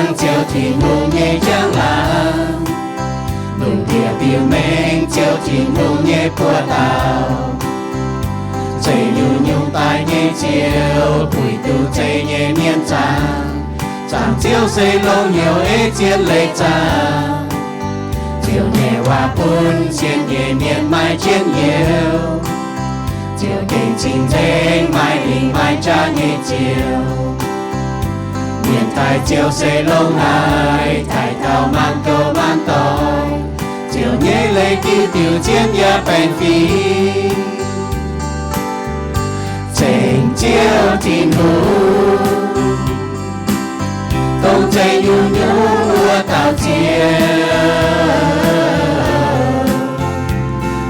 Ziouv Tin-Hungh nyei njang-laangc, lungh ndiev biux mengh Ziouv Tin-Hungh nyei buoz-ndau. Zeiz nyungc-nyungc daaih nyei Ziouv, puix duqv zeiz nyei mienh zaangc. Zaangc Ziouv se longx hnyouv ei zien leiz zaangc. Ziouv nyei waac bun sienx nyei mienh maaih njien-youh. Ziouv gengh cing-nzengc, maaih lingc maaih jaax nyei Ziouv. Mienh taaih Ziouv se longx haic, taaih taux maanc gouv maanc dorngx. Ziouv nyei leiz diuh diuh zien yaac baengh fingx. Ceng Ziouv Tin-Hungh, dongh zeiz nyungc-nyungc wuov dauh Ziouv.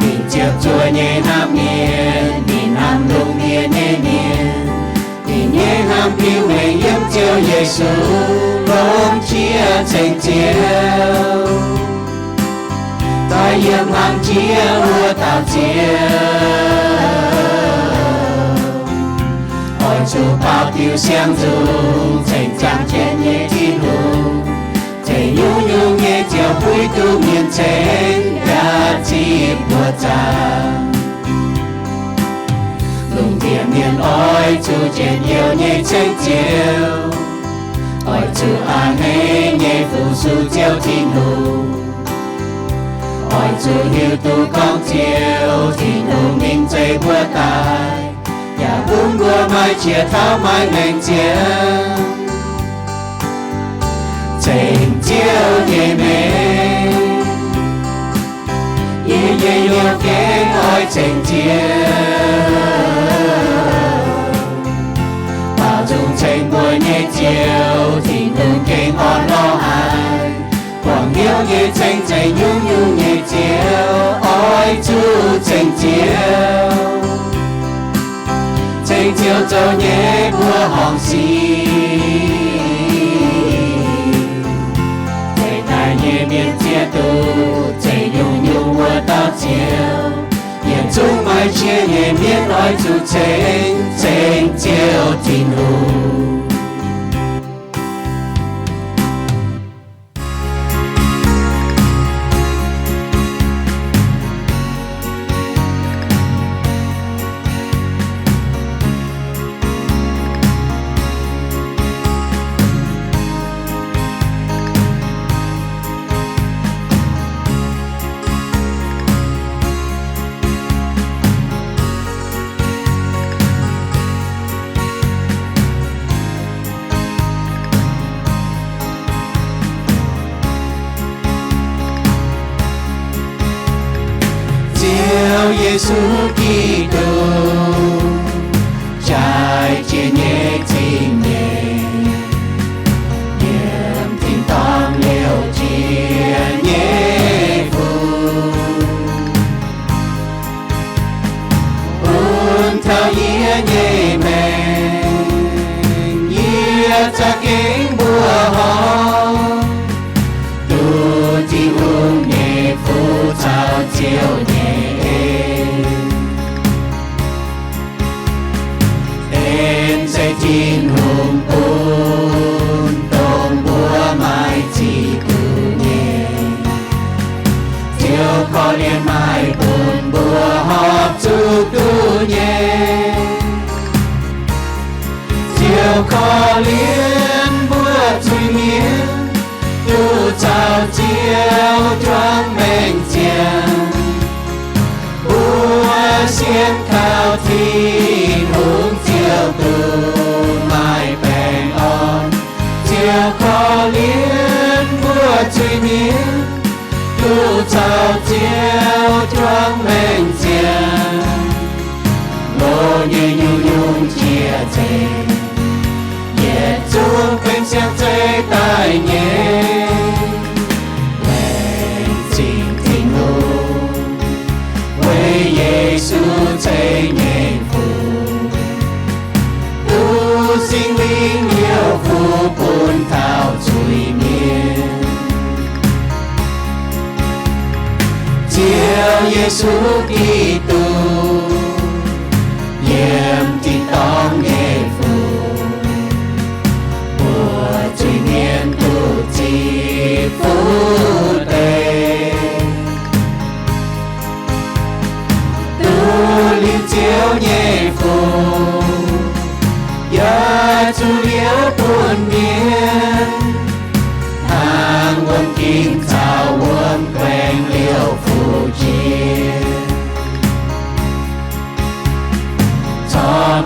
Ninh ziepc zuoqv nyei hnamv mienh, ninh hnamv lungh ndiev nyei mienh. Ninh nyei hnamv biux mengh yiem Ziouv Yesu longx jiex ceng Ziouv. Daaih yiem hlang jiex wuov dauh Ziouv, oix zuqc baaux diuh siang-nzung, ceng ziangh jienv nyei Tin-Hungh. Zeiz nyungc-nyungc nyei Ziouv puix duqv mienh ceng yaac zipv mbuo zaangc. Lungh ndiev mienh oix zuqc njien-youh nyei ceng Ziouv, oix zuqc a'hneiv nyei fu-sux Ziouv Tin-Hungh. Oix zuqc hiuv duqv gorngv Ziouv Tin-Hungh ninh zeiz mbuo daaih, yaac bun mbuo maaih qiex tauv maaih maengc ziangx. Ceng Ziouv nyei mengh, yie nyei hnyouv gengh oix ceng Ziouv. Baaux nzung ceng mbuo nyei Ziouv, Tin-Hungh gengh orn lorh haic. Buangh hnyouv nyei ceng zeiz nyungc-nyungc nyei Ziouv, oix zuqc ceng Ziouv. Ceng Ziouv zoux nyei mbuo horngc sic, ceng daaih nyei mienh ziex duqv, ceng nyungc-nyungc wuov dauh Ziouv. Yietc zungv maaih qiex nyei mienh oix zuqc ceng, ceng Ziouv Tin-Hungh. Ziouv Yesu Giduc, jaaix jiex nyei zingh nyeic, yiem tin-dorngh liouc jiex nyei fuc, bun taux yie nyei maengc, yie za'gengh mbuoqc horngh duqv Tin-Hungh nyei fuqv caux Ziouv nyei en. En se Tin-Hungh bun, dongh mbuo maaih ziqc duqv nyei. Ziouv korv-lienh maaih bun mbuo horpc zuqc duqv nyei. Ziouv korv-lienh mbuo zuiz mienh, duqv caux Ziouv juangc maengc ziangh. Mbuo sienx kaux Tin-Hungh Ziouv duqv maaih baengh orn. Ziouv korv-lienh mbuo zuiz mienh, duqv caux Ziouv juangc maengc ziangh. Loz nyei nyungc-nyungc jiex zeiv, yietc zungv benx siang-zeiv daaih nyei. Laengz zingh Tin-Hungh, weic Yesu ceix nyei fuqv, duqv Singx Lingh liouh fuqv bun taux zuiz-mienh. Ziouv Yesu Giduc, yiem tin-dorngh nyei fuqv, mbuo zuiz-mienh duqv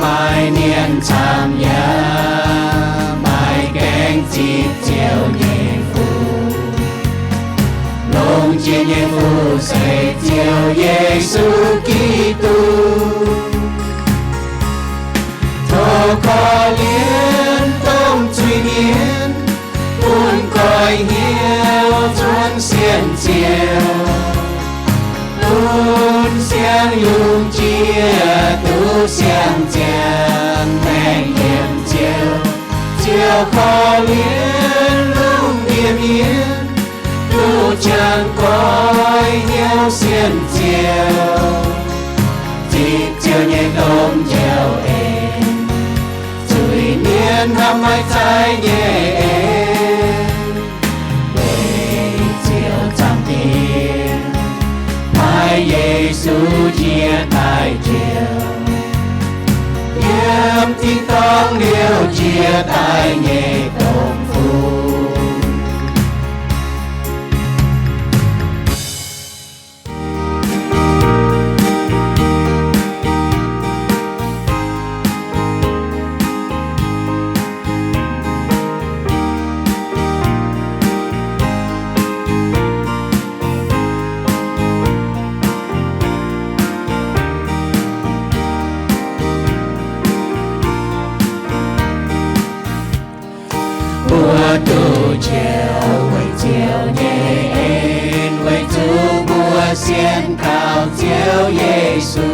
Maaih mienh camv yaac maaih gaengh zipv Ziouv nyei fuqv. Longx jiex nyei fuqv se Ziouv Yesu Giduc. Tov korv-lienh dongh zuiz-mienh, bun goiv hnyouv cuotv sienx Ziouv, bun siang yungz jiex duqv siang-ziangh maengh yiem Ziouv. Ziouv korv-lienh lungh ndiev mienh, duqv jangx goiv hnyouv sienx Ziouv, zipv Ziouv nyei domh njoux en. Zuiz-mienh hnamv maiv zaaiv nyei en, weic Ziouv zaangc Diex, maaih Yesu jiex daaih Ziouv, yiem tin-dorngh liouh jiex daaih nyei dongh Fuqv. Mbuo duqv njoux weic Ziouv nyei en, weic zuqc mbuo sienx kaux Ziouv Yesu.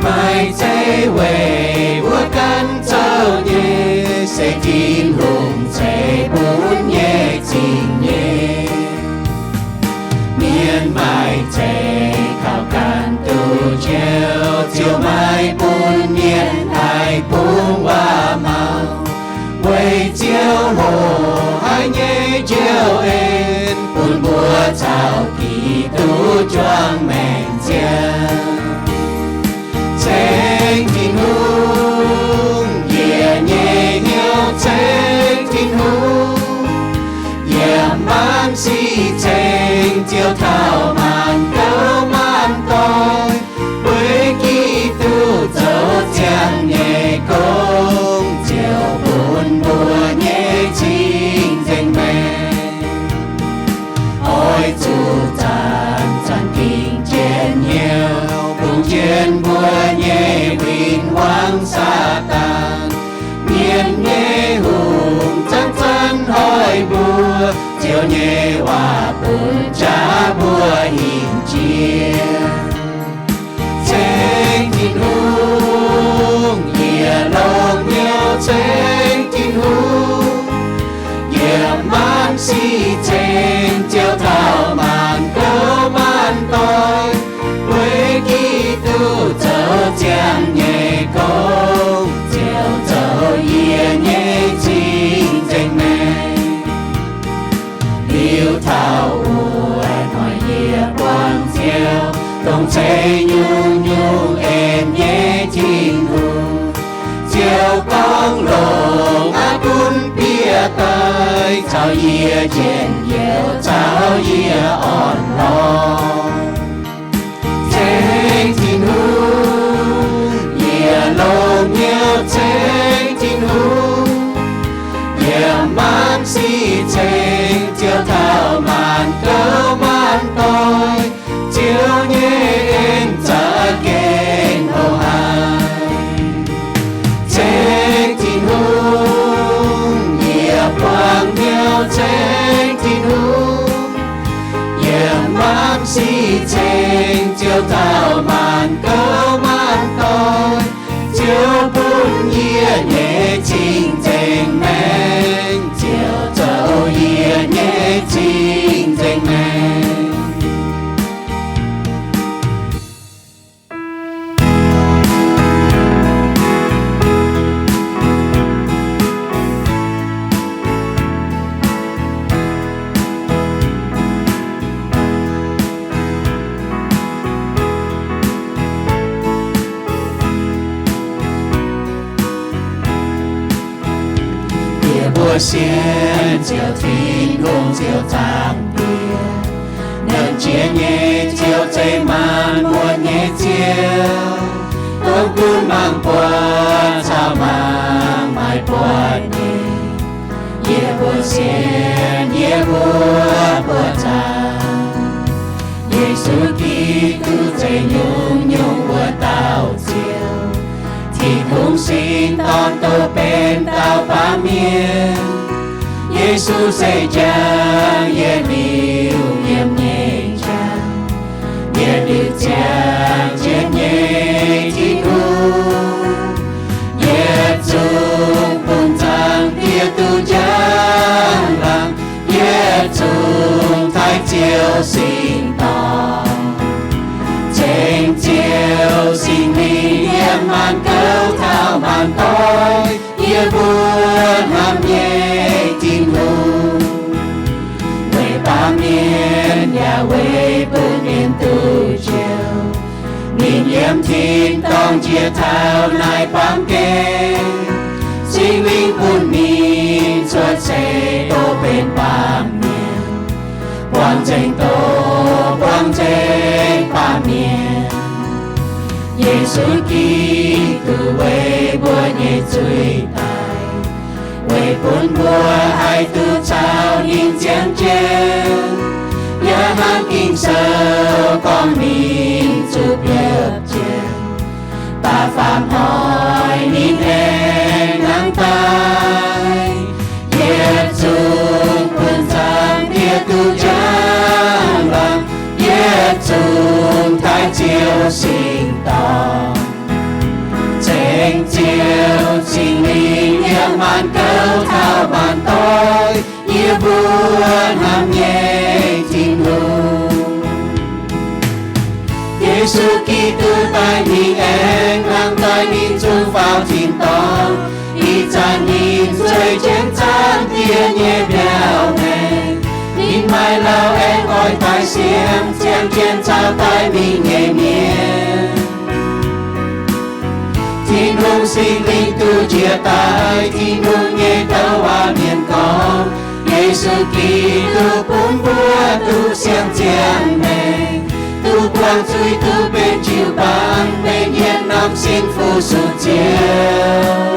Maiv zeiz weic mbuo ganh zoux nyei, se Tin-Hungh ceix bun nyei zingh nyeic. Mienh maiv zeiz kaux ganh duqv njoux, Ziouv maiv bun mienh haih bungx waac-maux. Weic Ziouv hoqc haic nyei njoux en, bun mbuo caux Giduc juangc maengc ziangh. Ceng Tin-Hungh, yie nyei hnyouv ceng Tin-Hungh. Yiem maanc sic ceng Ziouv taux maanc gouv maanc doic. Weic Giduc zoux ziangh nyei gong, Ziouv bun mbuo nyei cing-nzengc maengc. Oix zuqc zanc-zanc dingc jienv hnyouv, bungx jienv mbuo nyei win-wangv Saadaan. Mienh nyei hungh zanc-zanc hoic mbuo, Ziouv nyei waac bun jaax mbuo hinc jiex. Ceng Tin-Hungh, yie longx hnyouv ceng Tin-Hungh. Yiem maanc sic ceng Ziouv taux maanc gouv maanc doic. Weic Giduc zoux ziangh nyei gong, Ziouv zoux yie nyei cing-nzengc maengc. Liuz taux wuov hnoi yie buangh Ziouv, dongh ceix nyungc-nyungc en nyei Tin-Hungh. Ziouv gorngv, Longx aqv, gunv bieqc daaih caux yie njien-youh, caux yie orn-lorqc. Ceng Tin-Hungh, yie longx hnyouv ceng Tin-Hungh. Yiem maanc sic ceng Ziouv taux maanc gouv maanc doic. Ziouv nyei en za'gengh hlo haic. Ceng Tin-Hungh, yie buangh hnyouv ceng Tin-Hungh. Yiem maanc sic ceng Ziouv taux maanc gouv maanc doic. Ziouv bun yie nyei cing-nzengc maengc, Ziouv zoux yie nyei cing-nzengc maengc. Yie mbuo sienx Ziouv Tin-Hungh, Ziouv Zaangc Diex, nernh Jiex nyei Ziouv, Zeiv Maanc Muotc nyei Ziouv, dongh gunv mangc buatc Yie mbuo sienx, yie mbuo buoqc zaangc, Yesu Giduc zeiz nyungc-nyungc wuov dauh Ziouv. Tin-Hungh sin dorn douz benx dauh baamh mienh. Yesu se jangx yie liuz yiem nyei njang, yie liuz ziangh jienv nyei Tin-Hungh. Yietc zungv bun Zaangc Diex duqv njang-laangc, yietc zungv taaih Ziouv sin dorngx. Ceng Ziouv Singx Lingh yiem maanc gouv taux maanc doic, yie mbuo hnamv nyei Tin-Hungh. Weic baamh mienh yaac weic bun mienh duqv njoux, ninh yiem tin-dorngh njiec taux naaiv baamh gen. Singx Lingh bun ninh cuotv seix doz benx baamh mienh, buangh nzengc doz, buangh nzengc baamh mienh. Yesu Giduc weic mbuo nyei zuiz daic, weic bun mbuo haih duqv caux ninh ziangh jienv. Yaac hnangv Ging-Sou gorngv, ninh zuqc biopv jienv, da'faam hnoi ninh aengx nangh daaih. Yietc zungv bun Zaangc Diex duqv njang-laangc, yietc zungv taaih Ziouv sin dorngx. Ceng Ziouv Singx Lingh yiem maanc gouv taux maanc doic, yie mbuo hnamv nyei Tin-Hungh. Yesu Giduc daaih mingh aengx nangh daaih, ninh zungv faaux tin-dorngh. Ih zanc ninh zueih jienv Zaangc Diex nyei mbiauh maengx. Ninh maaih lauh aengx oix daaih siemv, ziangh jienv caux daaih mingh nyei mienh. Tin-Hungh Singx Lingh duqv njiec daaih, Tin-Hungh nyei douc waac mienh gorngv, Yesu Giduc bun mbuo duqv siang-ziangh maengx, duqv buangh zuiz, duqv benx jiu-baang, benx yietc norm sin fu-sux Ziouv.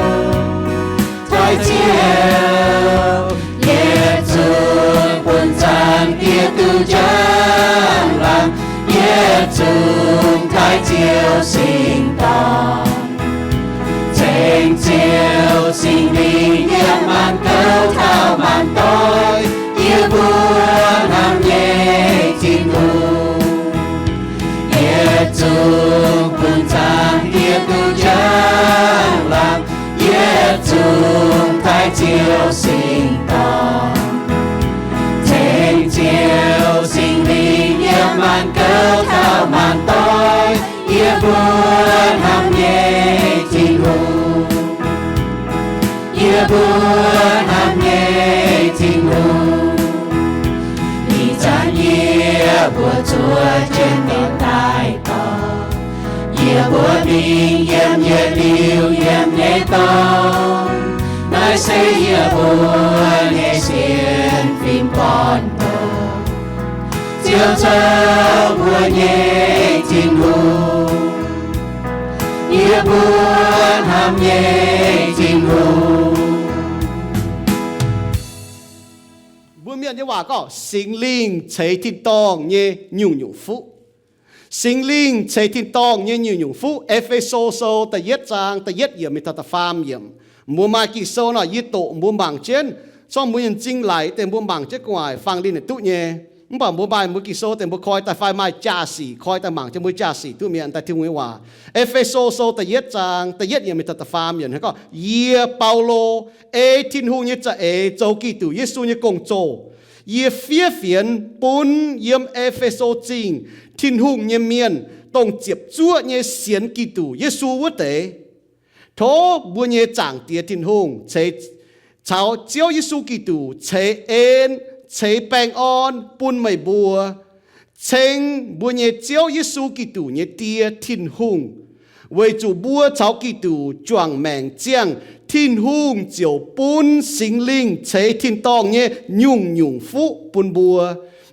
Taaih Ziouv, yietc zungv bun Zaangc Diex duqv njang-laangc, yietc zungv taaih Ziouv sin dorngh. Ceng Ziouv Singx Lingh yiem maanc gouv taux maanc doic, yie mbuo hnamv nyei Tin-Hungh. Yietc zungv bun Zaangc Diex duqv njang-laangc, yietc zungv taaih Ziouv sin dorngh. Ceng Ziouv Singx Lingh yiem maanc gouv taux maanc doic, yie mbuo hnamv nyei Tin-Hungh. Yie mbuo hnamv nyei Tin-Hungh. Ih zanc yie mbuo zuov jienv mingh daaih dorngx, yie mbuo mingh yiem yietc liuz yiem nyei dorngx. Naaiv se yie mbuo nyei sienx fim gorn-ndoqv, Ziouv zoux mbuo nyei Tin-Hungh. Yie mbuo hnamv nyei Tin-Hungh. Mbuo Mienh nyei waac gorngv, Singx Lingh ceix tin-dorngh nyei nyungc-nyungc fuqv. Singx Lingh ceix tin-dorngh nyei nyungc-nyungc fuqv. E^fe^so Sou da'yietv zaang da'yietv yiemc mingh taux da'faam yiemc. Mbuo maaih Ging-Sou nor, yie doqc mbuo mangc jienv. Zorqv mbuo nyei m'zing laic deix mbuo mangc jienv gu'nguaaic fangx linh naaic duqv nyei. Mv baac mbuo maaih mbuo Ging-Sou deix mbuo koi daaih fai maaih jaa-sic koi daaih mangc jienv mbuo jaa-sic duqv mienh daaih Tin-Hungh nyei waac. E^fe^so Sou da'yietv zaang da'yietv yiemc mingh taux da'faam yiemc hnangv gorngv, Yie, Baulo, ei Tin-Hungh nyei za'eix zoux Giduc Yesu nyei gong-zoh. Yie fiev fienx bun yiem E^fe^so Zingh Tin-Hungh nyei mienh, dongh ziepc zuoqv nyei sienx Giduc Yesu wuov deix. Tov mbuo nyei Zaangc Diex Tin-Hungh ceix, caux Ziouv Yesu Giduc ceix en, ceix baengh orn bun meih mbuo. Ceng mbuo nyei Ziouv Yesu Giduc nyei Die Tin-Hungh, weic zuqc mbuo caux Giduc juangc maengc ziangh, Tin-Hungh ziouc bun Singx Lingh ceix tin-dorngh nyei nyungc-nyungc fuqv bun mbuo.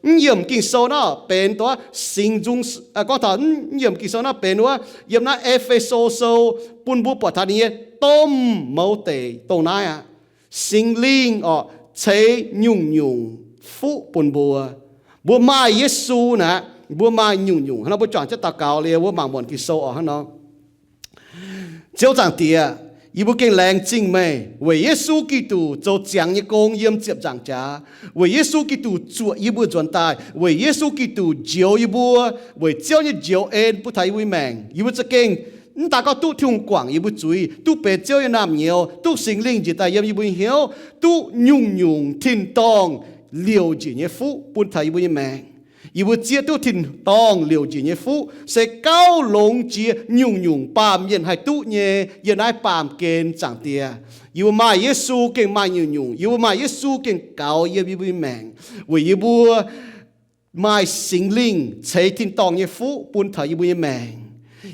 Mv yiemc Ging-Sou naaiv benx duqv Singx Nzung, gorngv taux mv yiemc Ging-Sou naaiv benx wuov, yiem naaiv E^fe^so Sou bun mbuo buatc taux ninh nyei domh mouz deic dongh naaiv aqv. Singx Lingh orqc, ceix nyungc-nyungc fuqv bun mbuo. Mbuo maaih Yesu naaic, mbuo maaih nyungc-nyungc. Hnangv nor mbuo juangc jienv daux gaux liuz, mbuo mangc muonc Ging-Sou orqc, hnangv nor. Ziouv Zaangc Diex, yie mbuo gengh laengz zingh meih weic Yesu Giduc zoux ziangx nyei gong yiem ziepc nzaangc jaax, weic Yesu Giduc zuoqc yie mbuo nzuonx daaih, weic Yesu Giduc njoux yie mbuo, weic Ziouv nyei njoux en bun taux yie mbuo nyei maengc. Yie mbuo za'gengh mv daaih gorngv duqv Tin-Hungh guangc yie mbuo zuiz, duqv benx Ziouv nyei naamh nyouz, duqv Singx Lingh njiec daaih yiem yie mbuo nyei hnyouv, duqv nyungc-nyungc tin-dorngh liouc njiec nyei fuqv bun taux yie mbuo nyei maengc. Yie mbuo zieqv duqv tin-dorngh liouc njiec nyei fuqv se gauh longx jiex nyungc-nyungc baamh mienh haih duqv nyei yiem naaiv baamh gen, Zaangc Diex. Yie mbuo maaih Yesu gengh maaih nyungc-nyungc. Yie mbuo maaih Yesu gengh gaux yiem yie mbuo nyei maengc, weic yie mbuo maaih Singx Lingh ceix tin-dorngh nyei fuqv bun taux yie mbuo nyei maengc.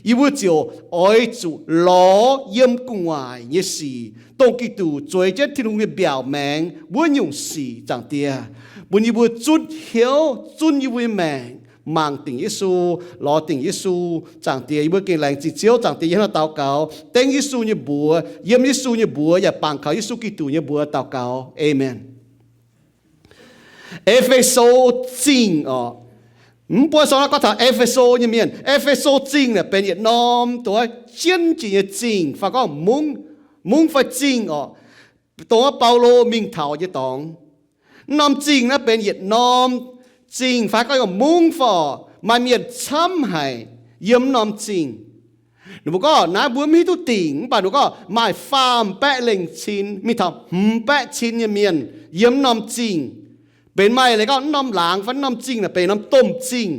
Yie mbuo ziouc oix zuqc lorz yiem gu'nguaaic nyei sic, dongh Giduc zueiz jienv Tin-Hungh nyei mbiaauc maengx wuov nyungc sic, Zaangc Diex, bun yie mbuo zunv hnyouv, zunv yie mbuo nyei maengc mangc dingc Yesu, lorz dingc Yesu. Zaangc Diex, yie mbuo gengh laengz zingh Ziouv. Zaangc Diex, yie hnangv nor daux gaux dengv Yesu nyei mbuox, yiem Yesu nyei mbuox yaac bangc kaux Yesu Giduc nyei mbuox daux gaux. Aamen. E^fe^so Zingh orqc. Mv buonv sou naaiv gorngv taux E^fe^so nyei mienh. E^fe^so Zingh naaic benx yietc norm dongh jienv jiex nyei zingh fai gorngv mungv, mungv fai zingh orqc, dongh wuov Baulo mingh taux nyei dorngx. Mv norm zingh naaiv benx yietc norm zingh fai gorngv mungv fai orqc, maaih mienh camv haic yiem mv norm zingh. Ninh mbuo gorngv naaiv mbuo mv hiuv duqv dingc, mv baac ninh mbuo gorngv maaih faam baeqv lengh cin mingh taux hmz baeqv cin nyei mienh yiem mv norm zingh. Benx maaih leiz gorngv mv norm laangz fai mv norm zingh naaic benx norm domh zingh.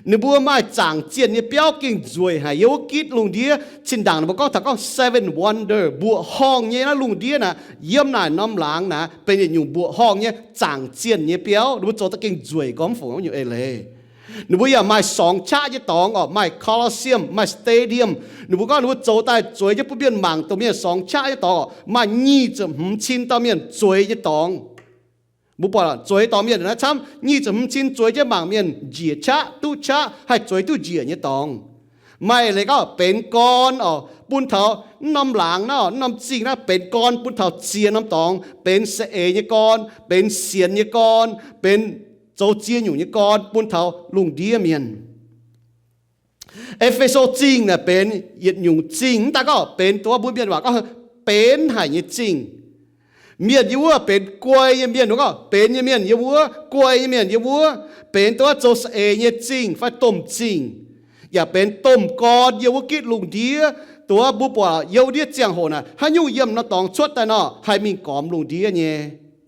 Ninh mbuo maaih zaangc zienh nyei biauv gengh nzueic haic yiem wuov gitv lungh ndiev. Zinh ndaangc ninh mbuo gorngv taux gorngv Seven Wonder, mbuoqc horngh nyei naaiv lungh ndiev naaic, yiem naaic norm laangz naaic benx yietc nyungc mbuoqc horngh nyei zaangc zienh nyei biauv. Ninh mbuo zoux daaih gengh nzueic gormx fungc nyungc eix leiz. Ninh mbuo yaac maaih sorngx qaqv nyei dorngx orqc, maaih Colosseum, maaih stadium. Ninh mbuo gorngv ninh mbuo zoux daaih zueiz jienv bun mienh mangc, dongh mienh sorngx qaqv nyei dorngx orqc, maaih nyic ziepc hmz cin dauh mienh zueiz nyei dorngx. Mbuo buatc zueiz dorngx mienh naaiv camv nyic ziepc hmz cin zueiz jienv mangc mienh njiec qaqv duqv qaqv, haih zueiz duqv njiec nyei dorngx. Maaih leiz gorngv benx gorn orqc, bun taux mv norm laangz naaiv orqc, mv norm zingh naaiv benx gorn bun taux ziex norm dorngx, benx saeng-eix nyei gorn, benx sienx nyei gorn, benx zoux ziex nyungc nyei gorn bun taux lungh ndiev mienh. E^fe^so Zingh naaic benx yietc nyungc zingh, mv daaih gorngv benx dongh mbuo mienh waac gorngv benx haic nyei zingh. Mienh yiem wuov benx guai nyei mienh, mbuo gorngv benx nyei mienh yiem wuov, guai nyei mienh yiem wuov, benx dongh wuov zoux saeng-eix nyei zingh fai domh zingh, yaac benx domh gorn yiem wuov gitv lungh ndiev. Dongh wuov mbuo buatc yiem wuov ndiev ziangh hoc naaic, haaix nyungc yiem norm dorngx cuotv daaih nor, haih mingh gormx lungh ndiev nyei.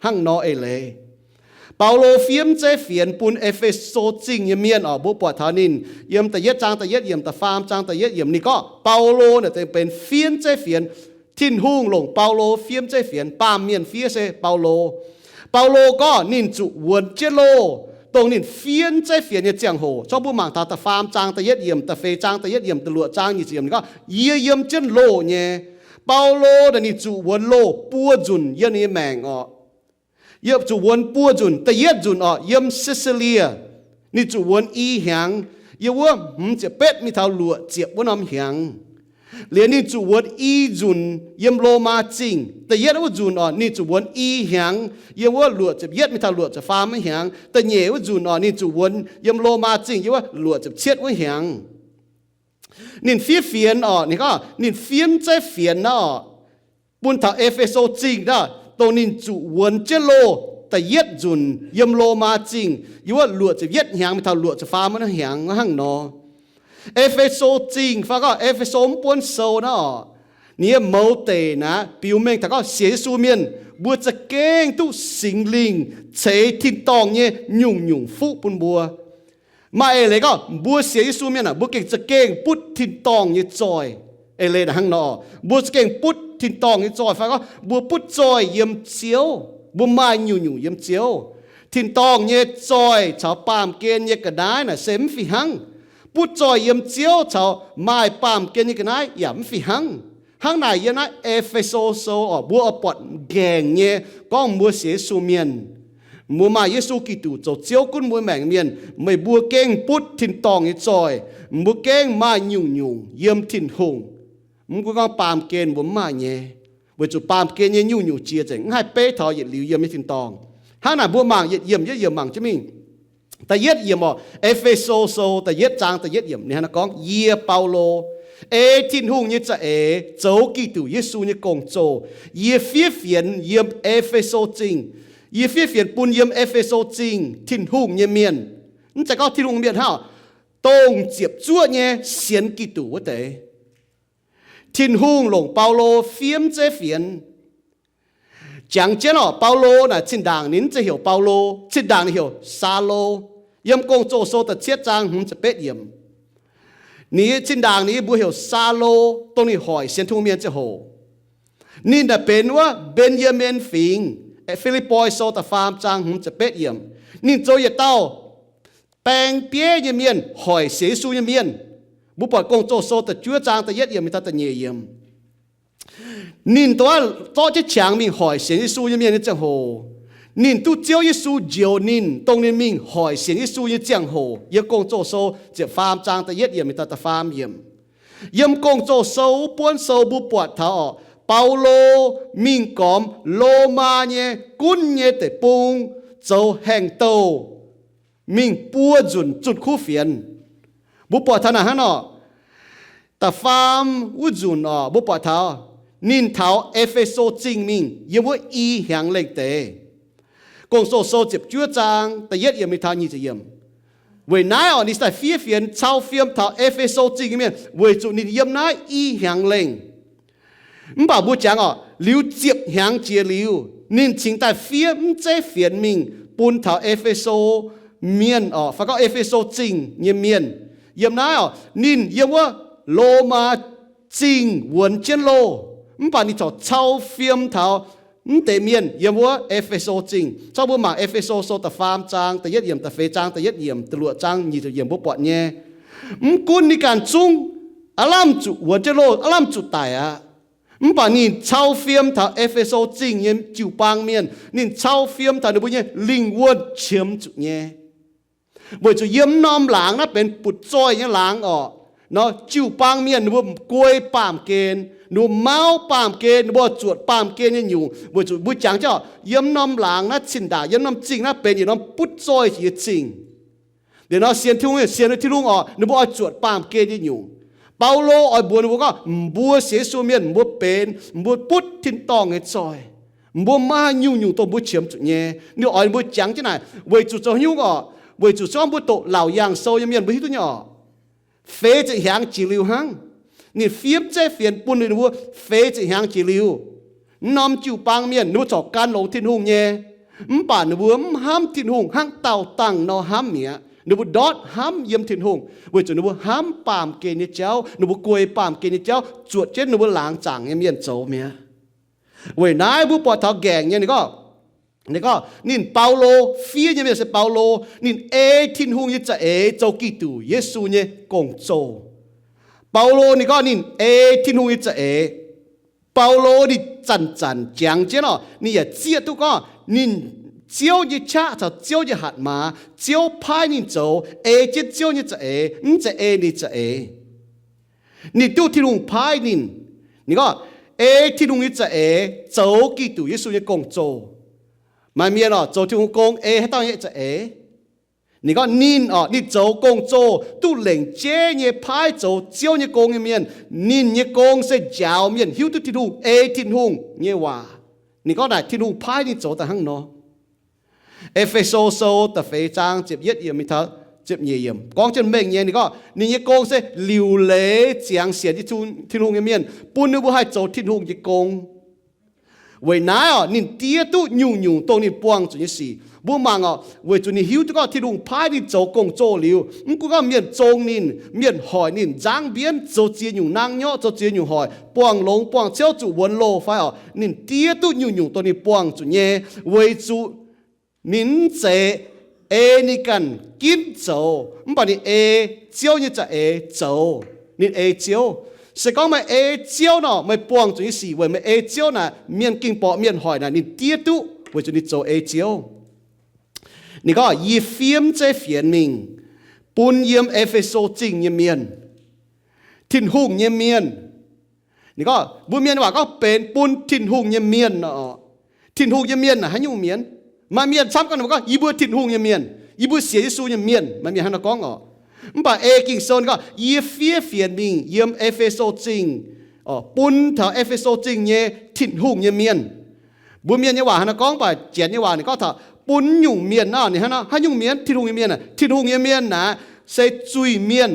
Hnangv nor eix leiz, Baulo fiev mv zeiv fienx bun E^fe^so Zingh nyei mienh orqc, mbuo buatc taux ninh yiem da'yietv zaang da'yietv yiemc, da'faam zaang da'yietv yiemc, ninh gorngv Baulo naaic benx fiev mv zeiv fienx. Tin-Hungh longc Baulo fiev mv zeiv fienx. Baamh mienh fiev se Baulo. Baulo gorngv ninh zuqc wuonx jienv loh. Dongh ninh fiev mv zeiv fienx nyei ziangh hoc, zorqv mbuo mangc taux da'faam zaang da'yietv yiemc, da'feix zaang da'yietv yiemc, da'luoqc zaang nyic ziepc yiemc, ninh gorngv, Yie yiem jienv loh nyei. Baulo naaic ninh zuqc wuonx loh buo nzunc yiem ninh nyei maengc orqc. Yiem zuqc wuonx buo nzunc. Da'yietv nzunc orqc, yiem Se^saa^lie, ninh zuqc wuonx i hnyangx, yiem wuov hmz ziepc betv mingh taux luoqc ziepc wuov norm hnyangx. Liuz ninh zuqc wuonx i nzunc yiem Lomaa Zingh. Da'yietv wuov nzunc orqc, ninh zuqc wuonx i hnyangx, yiem wuov luoqc ziepc yietv mingh taux luoqc ziepc faam wuov hnyangx. Da'nyeic wuov nzunc orqc, ninh zuqc wuonx yiem Lomaa Zingh yiem wuov luoqc ziepc cietv wuov hnyangx. Ninh fiev fienx orqc, ninh gorngv ninh fiev mv zeiv fienx naaiv orqc, bun taux E^fe^so Zingh naaiv, dongh ninh zuqc wuonx jienv loh da'yietv nzunc yiem Lomaa Zingh yiem wuov luoqc ziepc yietv hnyangx mingh taux luoqc ziepc faam wuov hnyangx hnangv nor. E^fe^so Zingh fai gorngv E^fe^so mv buonv sou naaiv orqc, ninh nyei mouz deic naaiv biux mengh taux gorngv sienx Yesu mienh, mbuo za'gengh duqv Singx Lingh ceix tin-dorngh nyei nyungc-nyungc fuqv bun mbuo. Maaih eix leiz gorngv mbuo sienx Yesu mienh aah, mbuo gengh za'gengh butv tin-dorngh nyei zoih. Eix leiz naaic hnangv nor, mbuo za'gengh butv tin-dorngh nyei zoih fai gorngv mbuo butv zoih yiem Ziouv, mbuo maaih nyungc-nyungc yiem Ziouv. Tin-dorngh nyei zoih caux baamh gen nyei ga'naaiv naaic se mv fih hnangv. Butv zoih yiem Ziouv caux maaih baamh gen nyei ga'naaiv yaac mv fih hnangv. Hnangv naaic yiem naaiv E^fe^so Sou orqc, mbuo oix buatc nqaengc nyei gorngv mbuo sienx Yesu mienh, mbuo maaih Yesu Giduc zoux Ziouv gunv mbuo maengc mienh, meih mbuo gengh butv tin-dorngh nyei zoih. Mbuo gengh maaih nyungc-nyungc yiem Tin-Hungh. Mv gunv gorngv baamh gen mbuo mv maaih nyei, weic zuqc baamh gen nyei nyungc-nyungc jiex nzengc, mv haih beiv taux yietc liuz yiem nyei tin-dorngh. Hnangv naaic mbuo mangc yietc yiemc yietc yiemc mangc jienv mingh. Da'yietv yiemc oc, E^fe^so Sou da'yietv zaang da'yietv yiemc ninh hnangv naaiv gorngv, Yie, Baulo, ei Tin-Hungh nyei za'eix zoux Giduc Yesu nyei gong-zoh. Yie fiev fienx yiem E^fe^so Zingh. Yie fiev fienx bun yiem E^fe^so Zingh Tin-Hungh nyei mienh. Mv zeiz gorngv Tin-Hungh mienh hnangv, dongh ziepc zuoqv nyei sienx Giduc wuov deix. Tin-Hungh longc Baulo fiev mv zeiv fienx. Jangx jienv oc, Baulo naaic zinh ndaangc ninh mv zeiz heuc Baulo, zinh ndaangc ninh heuc Saulo. Yiem Gong-Zoh Sou da'cietv zaang hmz ziepc betv yiemc. Ninh zinh ndaangc ninh mbuox heuc Saulo, dongh ninh hoic sienx Tin-Hungh mienh ziangh hoc. Ninh naaic benx wuov Mben^yaa^min Fingx, Fi^lipv^poi Sou da'faam zaang hmz ziepc betv yiemc. Ninh zoux yietc dauh baeng bieiv nyei mienh, hoic sienx Yesu nyei mienh. Mbuo buatc Gong-Zoh Sou da'juov zaang da'yietv yiemc mingh taux da'nyeic yiemc. Ninh dongh wuov zorqv jienv qangx mingh hoic sienx Yesu nyei mienh nyei ziangh hoc, ninh duqv Ziouv Yesu njoux ninh, dongh ninh mingh hoic sienx Yesu nyei ziangh hoc. Yiem Gong-Zoh Sou ziepc faam zaang da'yietv yiemc mingh taux da'faam yiemc. Yiem Gong-Zoh Sou wuov buonv sou mbuo buatc taux oc, Baulo mingh gormx Lomaa nyei gunv nyei deic-bung zoux haengh douh mingh buo nzunc zunh kuv fienx. Mbuo buatc taux naaic hnangv nor, da'faam wuov nzunc oc, mbuo buatc taux ninh taux E^fe^so Zingh mingh yiem wuov i hnyangx lengh deix. Gong-Zoh Sou ziepc juov zaang da'yietv yiemc mingh taux nyic ziepc yiemc. Weic naaiv oc, ninh daaih fiev fienx cau fiem taux E^fe^so Zingh nyei mienh weic zuqc ninh yiem naaiv i hnyangx lengh. Mv baac mbuo jangx oc, liuz ziepc hnyangx jiex liuz, ninh cingx daaih fiev mv zeiv fienx mingh bun taux E^fe^so mienh oc, fai gorngv E^fe^so Zingh nyei mienh. Yiem naaiv oc, ninh yiem wuov Lomaa Zingh wuonx jienv loh. Mv baac ninh corc cau fiem taux mv deix mienh yiem wuov E^fe^so Zingh. Corc mbuo mangc E^fe^so Sou da'faam zaang da'yietv yiemc, da'feix zaang da'yietv yiemc, da'luoqc zaang nyic ziepc yiemc mbuo buatc nyei. Mv gunv ninh ganh zungv aav lamh zuqc wuonx jienv loh, aav lamh zuqc daic aqv, mv baac ninh cau fiem taux E^fe^so Zingh nyei jiu-baang mienh, ninh cau fiem taux ninh mbuo nyei lingh wuonh qiemx zuqc nyei. Weic zuqc yiem norm laangz naaiv benx butv-zoih nyei laangz oc. Nor jiu-baang mienh ninh mbuo guei baamh gen, ninh mbuo mauv baamh gen, ninh mbuo zuotc baamh gen nyei nyungc. Weic zuqc mbuo jangx jienv oc, yiem norm laangz naaiv zinh ndaangc, yiem norm zingh naaiv benx yietc norm butv-zoih nyei zingh. Liuz nor sienx Tin-Hungh, sienx Tin-Hungh oc, ninh mbuo oix zuotc baamh gen nyei nyungc. Baulo oix mbuox ninh mbuo gorngv, mbuo sienx Yesu mienh, mbuo benx, mbuo butv tin-dorngh nyei zoih. Mbuo maaih nyungc-nyungc dongh mbuo qiemx zuqc nyei. Ninh oix mbuo jangx jienv naaic, weic zuqc zoux haaix nyungc oc? Weic zuqc se gorngv mbuo doqc laauc yangh sou nyei mienh mbuo hiuv duqv nyei oc. Feix ziepc hnyangx jiex liuz hnangv, ninh fiev zeiv fienx bun ninh mbuo. Feix ziepc hnyangx jiex liuz, mv norm jiu-baang mienh ninh mbuo corc gan longx Tin-Hungh nyei, mv baac ninh mbuo mv hnamv Tin-Hungh hnangv daauh dangh nor hnamv mi'aqv. Ninh mbuo ndortv hnamv yiem Tin-Hungh weic zuqc ninh mbuo hnamv baamh gen nyei jauv, ninh mbuo guei baamh gen nyei jauv, zuotc jienv ninh mbuo laangz zaangc nyei mienh zoux mi'aqv. Weic naaiv mbuo buatc taux nqaengc nyei ninh gorngv, ninh gorngv ninh Baulo, fiev nyei mienh se Baulo, ninh ei Tin-Hungh nyei za'eix zoux Giduc Yesu nyei gong-zoh. Baulo ninh gorngv ninh ei Tin-Hungh nyei za'eix. Baulo ninh zanc-zanc jangx jienv oc, ninh yaac zieqv duqv gorngv ninh Ziouv nyei qaqv caux Ziouv nyei hatc maaz, Ziouv paaiv ninh zoux, ei jienv Ziouv nyei za'eix, mv zeiz ei ninh za'eix. Ninh duqv Tin-Hungh paaiv ninh. Ninh gorngv ei Tin-Hungh nyei za'eix zoux Giduc Yesu nyei gong-zoh. Maaih mienh oc, zoux Tin-Hungh gong ei haaix dauh nyei za'eix? Ninh gorngv ninh oc, ninh zoux gong-zoh duqv lengc jeiv nyei paaiv zoux Ziouv nyei gong nyei mienh. Ninh nyei gong se njaaux mienh hiuv duqv Tin-Hungh, ei Tin-Hungh nyei waac. Ninh gorngv naaic Tin-Hungh paaiv ninh zoux daaih hnangv nor. E^fe^so Sou da'feix zaang ziepc yietv yiemc mingh taux ziepc nyeic yiemc gorngv jienv mengh nyei. Ninh gorngv ninh nyei gong se liuc leiz ziangx sienx Tin-Hungh nyei mienh, bun ninh mbuo haih zoux Tin-Hungh nyei gong. Weic naaiv oc, ninh diev duqv nyungc-nyungc dongh ninh buangh zuqc nyei sic. Mbuo mangc oc, weic zuqc ninh hiuv duqv gorngv Tin-Hungh paaiv ninh zoux gong-zoh liuz, mv gunv gorngv mienh zong ninh, mienh hoic ninh, nzangv mbienv, zoux ziex nyungc nangv nyorqv, zoux ziex nyungc hoic, buangh longx buangh ciouv zuqc wuonx loh fai oc, ninh diev duqv nyungc-nyungc dongh ninh buangh zuqc nyei, weic zuqc ninh mv zeiz ei ninh ganh ginv zoux, mv baac ninh ei Ziouv nyei za'eix zoux. Ninh ei Ziouv. Se gorngv meih ei Ziouv nor, meih buangh zuqc nyei sic weic meih ei Ziouv naaic, mienh ging borqc mienh hoic naaic ninh diev duqv, weic zuqc ninh zoux ei Ziouv. Ninh gorngv, yie fiev zeiv fienx mingh bun yiem E^fe^so Zingh nyei mienh, Tin-Hungh nyei mienh, Ninh gorngv mbuo mienh nyei waac gorngv benx bun Tin-Hungh nyei mienh oc. Tin-Hungh nyei mienh naaic haaix nyungc mienh? Maaih mienh camv gorngv ninh mbuo gorngv, yie mbuo Tin-Hungh nyei mienh, yie mbuo sienx Yesu nyei mienh. Maaih mienh hnangv nor gorngv oc. Mv baac ei Ging-Sou ninh gorngv, yie fiev fienx mingh yiem E^fe^so Zingh, bun taux E^fe^so Zingh nyei Tin-Hungh nyei mienh. Mbuo mienh nyei waac hnangv nor gorngv, mv baac Janx nyei waac ninh gorngv taux bun nyungc mienh naaiv, ninh hnangv nor, haaix nyungc mienh? Tin-Hungh nyei mienh. Tin-Hungh nyei mienh naaic se zuiz-mienh,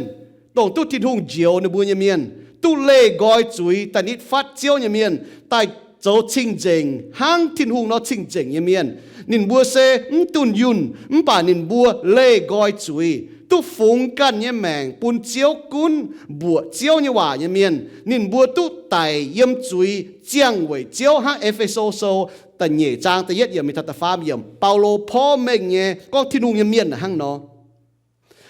dongh duqv Tin-Hungh njoux ninh mbuo nyei mienh, duqv leih nqoi zuiz daaih nitv fatv Ziouv nyei mienh, daaih zoux cing-nzengc hnangv Tin-Hungh nor cing-nzengc nyei mienh. Ninh mbuo se mv dunh yunh, mv baac ninh mbuo leih nqoi zuiz, duqv fungx ganh nyei maengc bun Ziouv gunv, mbuoqc Ziouv nyei waac nyei mienh. Ninh mbuo duqv daic yiem zuiz ziangh weic Ziouv hnangv E^fe^so Sou da'nyeic zaang da'yietv yiemc mingh taux da'faam yiemc, Baulo porv mengh nyei gorngv Tin-Hungh nyei mienh naaic hnangv nor.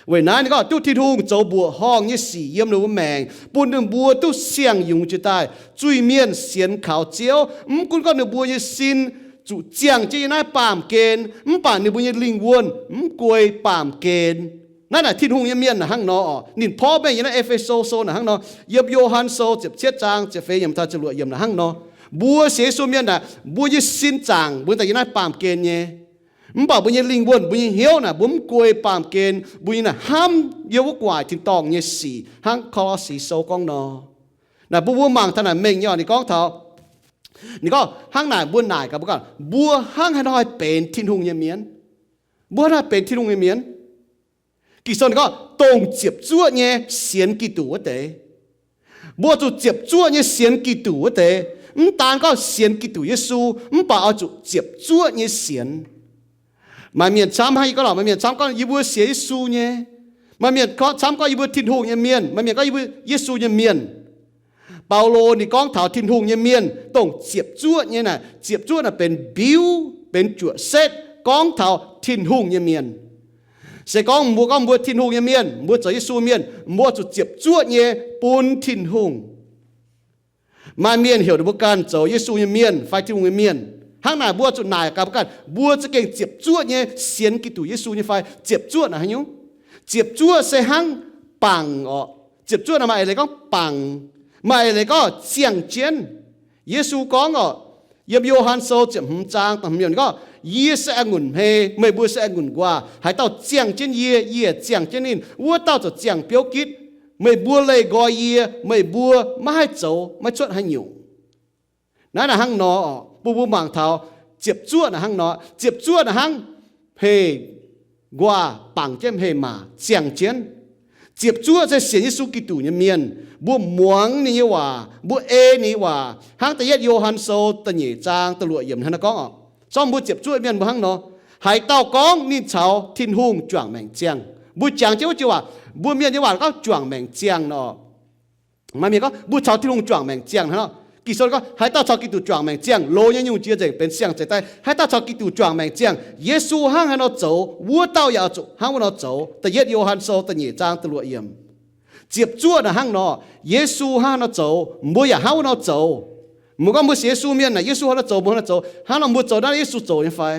Weic naaiv ninh gorngv duqv Tin-Hungh zoux mbuoqc horngh nyei sic yiem ninh mbuo maengc, bun ninh mbuo duqv siang yungz jiex daaih. Zuiz-mienh sienx kaux Ziouv, mv gunv gorngv ninh mbuo nyei sin zuqc ziangh jienv yiem naaiv baamh gen, mv baac ninh mbuo nyei lingh wuonh mv guei baamh gen. Naaiv naaic Tin-Hungh nyei mienh naaic hnangv nor oc. Ninh porv mengh yiem naaiv E^fe^so Sou naaic hnangv nor, yiem Yo^han Sou ziepc cietv zaang ziepc feix yiemc taux ziepc luoqc yiemc naaic hnangv nor, mbuo sienx Yesu mienh naaic, mbuo nyei sin zaangc mbuo daaih yiem naaiv baamh gen nyei. Mv baac mbuo nyei lingh wuonh, mbuo nyei hnyouv naaic, mbuo mv guei baamh gen, mbuo nyei naaic hnamv yiem wuov gu'nguaaic tin-dorngh nyei sic, hnangv Ko^lo^si Sou gorngv nor. Naaic bun mbuo mangc taux naaic mengh nyei oc. Ninh gorngv taux, ninh gorngv hnangv naaic mbuo naaic gaax mbuo gorngv, mbuo hnangv haaix nor haih benx Tin-Hungh nyei mienh? Mbuo hnangv haaix benx Tin-Hungh nyei mienh? Ging-Sou ninh gorngv, dongh ziepc zuoqv nyei sienx Giduc wuov deix. Mbuo zuqc ziepc zuoqv nyei sienx Giduc wuov deix. Mv daan gorngv sienx Giduc Yesu, mv baac oix zuqc ziepc zuoqv nyei sienx. Maaih mienh camv hnangv yie gorngv lorqc, maaih mienh camv gorngv yie mbuo sienx Yesu nyei. Maaih mienh camv gorngv yie mbuo Tin-Hungh nyei mienh. Maaih mienh gorngv yie mbuo Yesu nyei mienh. Baulo ninh gorngv taux Tin-Hungh nyei mienh dongh ziepc zuoqv nyei naaic. Ziepc zuoqv naaic benx mbiuv, benx juoqc setv gorngv taux Tin-Hungh nyei mienh. Se gorngv mbuo gorngv mbuo Tin-Hungh nyei mienh, mbuo zoux Yesu mienh, mbuo zuqc ziepc zuoqv nyei bun Tin-Hungh. Maaih mienh heuc ninh mbuo ganh zoux Yesu nyei mienh fai Tin-Hungh nyei mienh. Hnangv naaic mbuo zuqc naaic gaax mbuo ganh, mbuo za'gengh ziepc zuoqv nyei sienx Giduc Yesu nyei fai? Ziepc zuoqv naaic haaix nyungc? Ziepc zuoqv se hnangv bangc oc. Ziepc zuoqv naaic maaih eix leiz gorngv bangc, maaih eix leiz gorngv ziangh jienv. Yesu gorngv oc, yiem Yo^han Sou ziepc hmz zaang da'hmz yiemc gorngv, yie se a'ngunc hmei, meih mbuo se a'ngunc nquaah. Haaix dauh ziangh jienv yie, yie ziangh jienv ninh, wuov dauh ziouc ziangh biouv gitv. Meih mbuo leih nqoi yie, meih mbuo maiv haih zoux maiv cuotv haaix nyungc. Naaiv naaic hnangv nor oc, bun mbuo mangc taux ziepc zuoqv naaic hnangv nor. Ziepc zuoqv naaic hnangv hmei nquaah bangc jienv hmei maac ziangh jienv. Ziepc zuoqv se sienx Yesu Giduc nyei mienh, mbuo muangx ninh nyei waac, mbuo ei ninh nyei waac, hnangv da'yietv Yo^han Sou da'nyeic zaang da'luoqc yiemc hnangv naaiv gorngv oc. Zorqv mbuo ziepc zuoqv mienh mbuo hnangv nor, haaix dauh gorngv ninh caux Tin-Hungh juangc maengc ziangh, mbuo jangx jienv wuov joux waac, mbuo mienh nyei waac gorngv juangc maengc ziangh nor. Maaih mienh gorngv mbuo caux Tin-Hungh juangc maengc ziangh hnangv nor. Ging-Sou gorngv haaix dauh caux Giduc juangc maengc ziangh, loz nyei nyungc jiex nzengc benx siang-zeix daaih. Haaix dauh caux Giduc juangc maengc ziangh, Yesu hnangv haaix nor zoux, wuov dauh yaac oix zuqc hnangv wuov nor zoux. Da'yietv Yo^han Sou da'nyeic zaang da'luoqc yiemc. Ziepc zuoqv naaic hnangv nor, Yesu hnangv haaix nor zoux, mbuo yaac hnangv wuov nor zoux. Mbuo gorngv mbuo sienx Yesu mienh naaic, Yesu hnangv nor zoux, mbuo hnangv nor zoux, hnangv nor mbuo zoux naaiv Yesu zoux nyei fai?